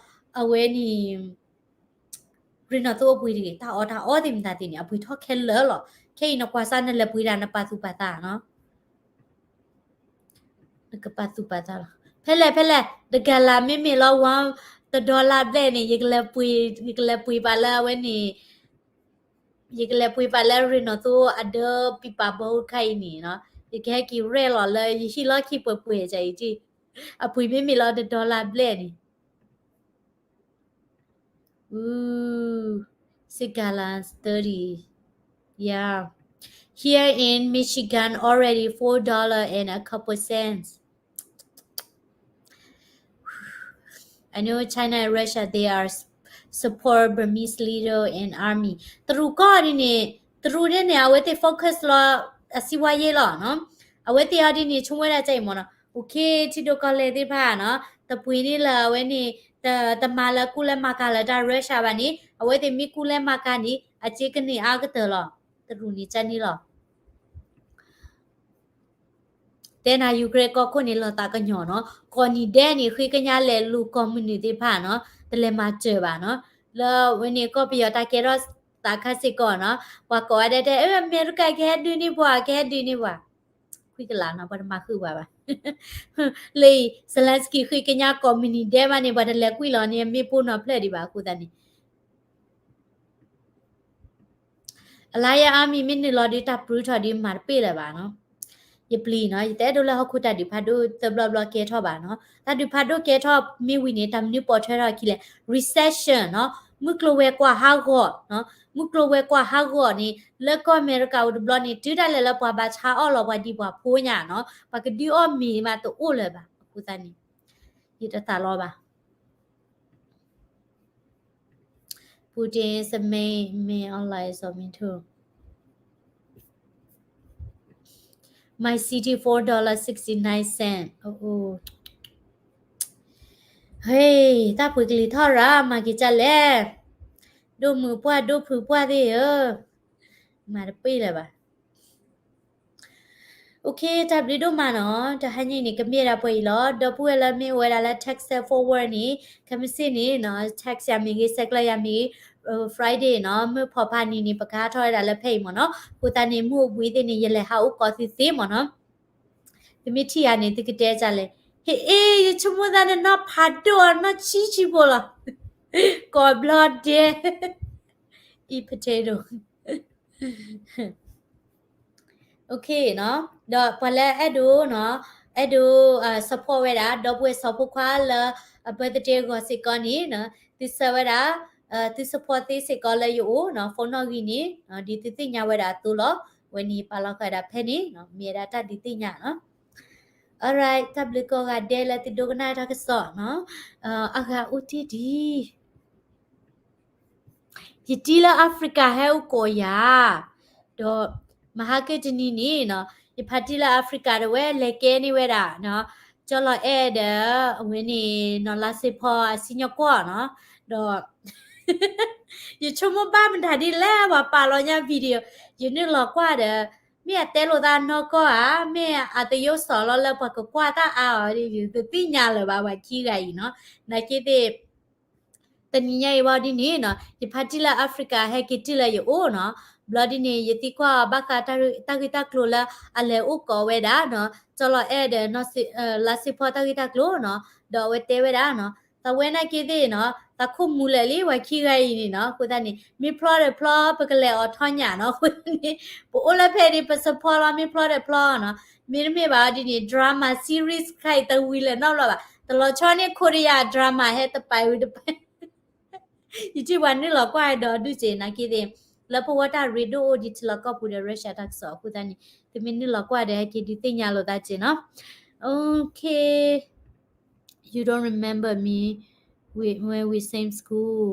အဝဲန့ၣ် ရ့ၣ်နီၣ်သိအပှ့ၤတဂ့ၤ တၢ်အီၣ်တၢ်အီသ့ၣ်မတၤသ့ၣ်န့ၣ် အပှ့ၤထီၣ်ခဲလၢာ်လီၤ ခဲအံၤနကွၢ်စၢ်နလဲၤပှ့ၤဒၣ်နပာ်သူၣ်ပာ်သးနီၤ နကပာ်သူၣ်ပာ်သးလီၤ ဖဲလဲၣ်ဖဲလဲၣ် တဂၤလၢ်မ့မ့ၢ်လီၤ one တ dollar ဘျဲၣ်န့ၣ် ယကလဲၤပှ့ၤ ယကလဲၤပှ့ၤပာ်လၢအဝဲန့ၣ် ယကလဲၤပှ့ၤပာ်လၢရ့ၣ်နီၣ်သိအဒၢပံပာ်ဘီခါအံၤန့ၣ်နီၤ ယကဟဲက့ၤရဲၣ်လီၤလၢယဟံၣ်လီၢ်ခံပှဲၤပှဲၤကၢ်အံၤတံၢ် အပှ့ၤမ့မ့ၢ်လီၤ တ dollar ဘျဲၣ်န့ၣ် Ooh, six gallons, thirty. Yeah. Here in Michigan, already four dollar and a couple cents. I know China and Russia, they are s- support Burmese leader and army. တရူးကီၢ်ဒ်န့ၣ် တရူးဒ်န့ၣ် အဝဲသ့ၣ် focus လီၤ အစံးဝါယဲလီၤနီၤ. အဝဲသ့ၣ်အီၤဒ်န့ၣ် ဆိကမိၣ်ဝဲဒၣ်ကဲအံၤမ့ၢ်နီၤ. အူခ့ ထံဒိၣ်ကီၢ်လဲၢ်သ့ၣ်တဖၣ်နီၤ, တပှ့ၤန့ၢ်လၢအဝဲန့ၣ် တမၤလၢကူလဲၢ်မၤကၤလၢတၢ် Russia ဘၣ်န့ၣ် အဝဲသ့ၣ်မ့ၢ်ကူလဲၢ်မၤကၤန့ၣ် အစ့ကန့ၢ်အါကတၢၢ်လီၤ. တရူးန့ၣ်ကန့ၣ်လီၤ. တဲနၤ Ukraine ကီၢ်ခိၣ်န့ၣ် လီၤသးကညီၤနီၤ, ကိးနံၤဒဲးန့ၣ် ဃ့ကညးလဲၤလူၤကီၢ်မုၢ်နုာ်သ့ၣ်တဖၣ်နီၤ, တလဲၤမၤစၢၤဘၣ်နီၤ, လၢဝဲန့ၣ်ကီၢ်ပယီၤတၢ်ကဲထီၣ်သးခါစ့ၢ်ကီးနီၤ, ပှၤကိးဂၤဒဲးတဲ အမဲရကၤကဟဲဒုးန့ၢ်ပှၤ ကဟဲဒုးန့ၢ်ပှၤ, ကွံာ်ကလာ်နီၤ ပှၤတမၤဃုာ်ပှၤဘၣ်, လၢ Zelensky ဃ့ကညးကိးမုၢ်နံၤဒဲးမးန့ၣ် ပှၤတလဲၤကွံာ်လီၤန့ၣ် မ့ၢ်ပိၢ်နီၤဖျၢၣ်ဒံးဘၣ်အဃိသတးန့ၣ် အလါယဲအါမံၤမ့ၢ်နုာ်လီၤဒုးတၢ်ပြူထီၣ်ဒုးမၤတပ့ၢ်လၢၤဘၣ်နီၤ, ယပျံၤနီၤ, ယတအဲၣ်ဒိးလၢဟီၣ်ခိၣ်တၢ်ဒုးဖးဒိၣ်သၢဘျီဘျီကဲထီၣ်ဘၣ်နီၤ, တၢ်ဒုးဖးဒိၣ်ကဲထီၣ်မ့ၢ်ဝံၤန့ၣ် တၢ်မနုၤပိာ်ထွဲထီၣ်အခံလဲၣ်, recession နီၤ, မုၢ်ကျိၤဝဲၤကွာ်ဟးဂီၤ, မုၢ်ကျိၤဝဲၤကွာ်ဟးဂီၤန့ၣ် လၢကီၢ်အမဲရကၤအိၣ်တဘျီန့ၣ် တုၤဒၣ်လဲာ်လၢပှၤဘၣ်ဆါအီၣ်လီၤပှၤဒံးပှၤဖိညါနီၤ, ပှၤကဒုးအီၣ်မ့ၤမးတအိၣ်လၢၤဘၣ်. အဃိသတးန့ၣ် ယတသးလီဘၣ်. Putin is the main, main ally of me too. My city four dollar sixty nine cent. ဟ့ၣ် တၢ်ပှ့ၤကလံၤထီၣ်ရၣ် မၤက့ၤကၢ်လဲၣ်. ဒိၣ်မုာ်ပှၢ်ဒိၣ်ဖုးပှၢ်သ့ၣ်ဧၢ, မၤတပ့ၢ်လၢၤဘၣ်. အိၣ်ခ့ တၢ်ဘျုးဒိၣ်မးနီၤ, တဟါညါအံၤန့ၣ် ကမ့ၢ်ဒၣ်ပှဲၤအံၤလီၤ. ဒီပုၢ်ဝဲၢ်လၢမ့ၢ်အိၣ်ဝဲဒၣ်လၢ Texas Fort Worth န့ၣ် ခဲမုၢ်ဆ့ၣ်န့ၣ်နီၤ text ယၤမ့ၢ်ဂ့ၤ ဆဲးကျၢယၤမ့ၢ်ဂ့ၤ, Friday နီၤ မုၢ်ဖီၣ်ဖးနံၤန့ၣ် ပကဟးထီၣ်ဝဲဒၣ်လၢဖဲအံၤမ့ၢ်နီၤ. အဃိသတးန့ၣ် မုၢ်အိၣ်ဘှံးသ့ၣ်န့ၣ် ယလဲၤဟးအိၣ်ကိးသုသ့မ့ၢ်နီၤ. သုမ့ၢ်ထံၣ်ယၤန့ၣ် သုကတဲဒ်လဲၣ်, ဟ့ၣ်အ့ ယဆိကမိၣ်သးနနီၢ်ဖးဒိၣ်အီၤနီၢ်ဆံးဆံးဖိလီၤ, ကိးဘျီဒဲး, eat potato. အိၣ်ခ့နီၤ, ဒီးပှၤလၢအဲၣ်ဒိးနီၤ, အဲၣ်ဒိး support ဝဲဒၣ် ဒီပုၢ်ဝဲၢ်စီၤဖိခွါလၢအ birthday အဂီၢ်စ့ၢ်ကီးန့ၣ်, သုဆှၢဝဲဒၣ် သု support သ့စ့ၢ်ကီးလၢယအိၣ်နီၤ, phone နီၣ်ဂံၢ်န့ၣ် ဒ်သုသ့ၣ်ညါဝဲဒၣ်အသိးလီၤ. ဝဲန့ၣ်ပာ်လီၤဃာ်ဒၣ်ဖဲန့ၣ် မ့ၢ်ဝဲဒၣ်တၢ်ဒုးသ့ၣ်ညါနီၤ. Alright, တၢ်ဘျုးကိးဂၤဒဲးလၢသုဒိကနၣ်တၢ်ကစီၣ်နီၤ, အဂၤအိၣ်တ့ၢ်ဒံး ယတံၤလၢ Africa ဟဲအိၣ်ကိးယၤ, ဒီးမဟါကတနံၤန့ၣ်နီၤ, ယဖါတံၢ်လၢ Africa တဝဲလဲၤကဲန့ၢ်ဝဲဒၣ်နီၤ, ကၠီလီၤအဲၣ်ဒီး အဝဲန့ၣ်နီၤ လါစ့ဖီအစံၣ်ညီၣ်ကွီၢ်နီၤ, ဒီး ယဆိကမိၣ်ဘၣ်မတၤဒ်လဲၣ် ပှၤပာ်လီၤညါ video, ယနုာ်လီၤကွၢ်ဒီး မ့ၢ်အတဲလိာ်သးနီၢ်ကီၢ်ဧါ, မ့ၢ်အသယိၣ်စီၤလီၤလၢပှၤကကွၢ်တၢ်အါအီၤ, ယတသ့ၣ်ညါလၢၤဘၣ် ပှၤခံဂၤအံၤနီၤ, နာ်က့သ့ၣ် တနံၤညါအံၤဝံၤဒ်န့ၣ်နီၤ, ယဖါတံၢ်လၢ Africa ဟဲက့ၤတုၤလၢယအိၣ်နီၤ, ဘျီဒ်န့ၣ် ယသံကွၢ်အီၤဘၣ်ဃးတၢ်ဂ့ၢ်တၢ်ကျိၤလၢအလဲၤအိၣ်ကိးဝဲဒၣ်နီၤ, ကၠီလီၤအဲၣ်ဒီး လါစ့ဖီတၢ်ဂ့ၢ်တၢ်ကျိၤနီၤ, ဒီးအဝဲတဲဝဲဒၣ်နီၤ, သးဝဲနာ်က့သ့ၣ်နီၤ, သးခိၣ်မူလၢာ်လံ ပှၤခံဂၤအံၤန့ၣ်နီၤ, အဃိသတးန့ၣ် မ့ၢ်ဖျီဒီးဖျီ ပကလဲၤအိးထီၣ်ညၣ်နီၤ, အဃိသတးန့ၣ် ပအိၣ်လၢဖဲဒ် ပ support လီၤ မ့ၢ်ဖျီဒီးဖျီနီၤ, မ့တမ့ၢ်ဘၣ်ဒ်န့ၣ် drama series ခါအံၤတဝံၤလၢၤနီတဘျီဘၣ်, တလီၤဆီန့ၣ်ခိတယၤ drama ဟဲတပာ်ဝံၤတပာ် ယထံၣ်ပှၤနုာ်လီၤကွၢ်ဒီးဒုးစ့ၢ်နာ်က့သ့ၣ်, လၢပဝဲတၢ်ရ့ဒိၣ်အိၣ်ဒံးထံလီၢ်ကီၢ်ပူၤဒီး Russia တၢ်ကစီၣ်အဃိသတးန့ၣ်, သုမ့ၢ်နုာ်လီၤကွၢ်ဒီးဟဲက့ၤဒုးသ့ၣ်ညါလိာ်သးစ့ၢ်နီၤ, okay, you don't remember me, we, when we same school,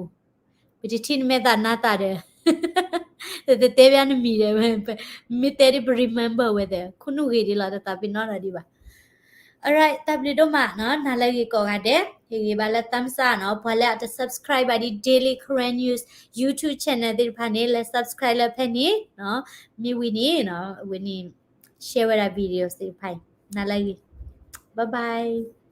ပတထံၣ်နမဲာ်သးနါသးဒီး တတဲဘၣ်နမံၤဒီး မ့ၢ်တဲဒ်ပ remember ဝဲသ့ၣ် ခိၣ်နူာ်ဂ့ၤဒ်လီၤ တသးပ့ၤနီၣ်ဒီးဒံးဘၣ်. Alright, တၢ်ဘျုးဒိၣ်မးနီၤ, နၤလၢအဂ့ၤကိးဂၤဒဲး, ဟ့ၣ်ဂ့ၤဘၣ်လၢ thumbs up နီၤ, ပှၤလၢအတ subscribe ဘၣ်ဒ် Daily Karen News YouTube channel သ့ၣ်တဖၣ်န့ၣ် လဲၤ subscribe လၢဖဲန့ၣ်, မ့ၢ်ဝံၤန့ၣ် အဝဲန့ၣ် share ဝဲဒၣ် video သ့ၣ်တဖၣ်အံၤ, နၤလၢအဂ့ၤ, bye bye.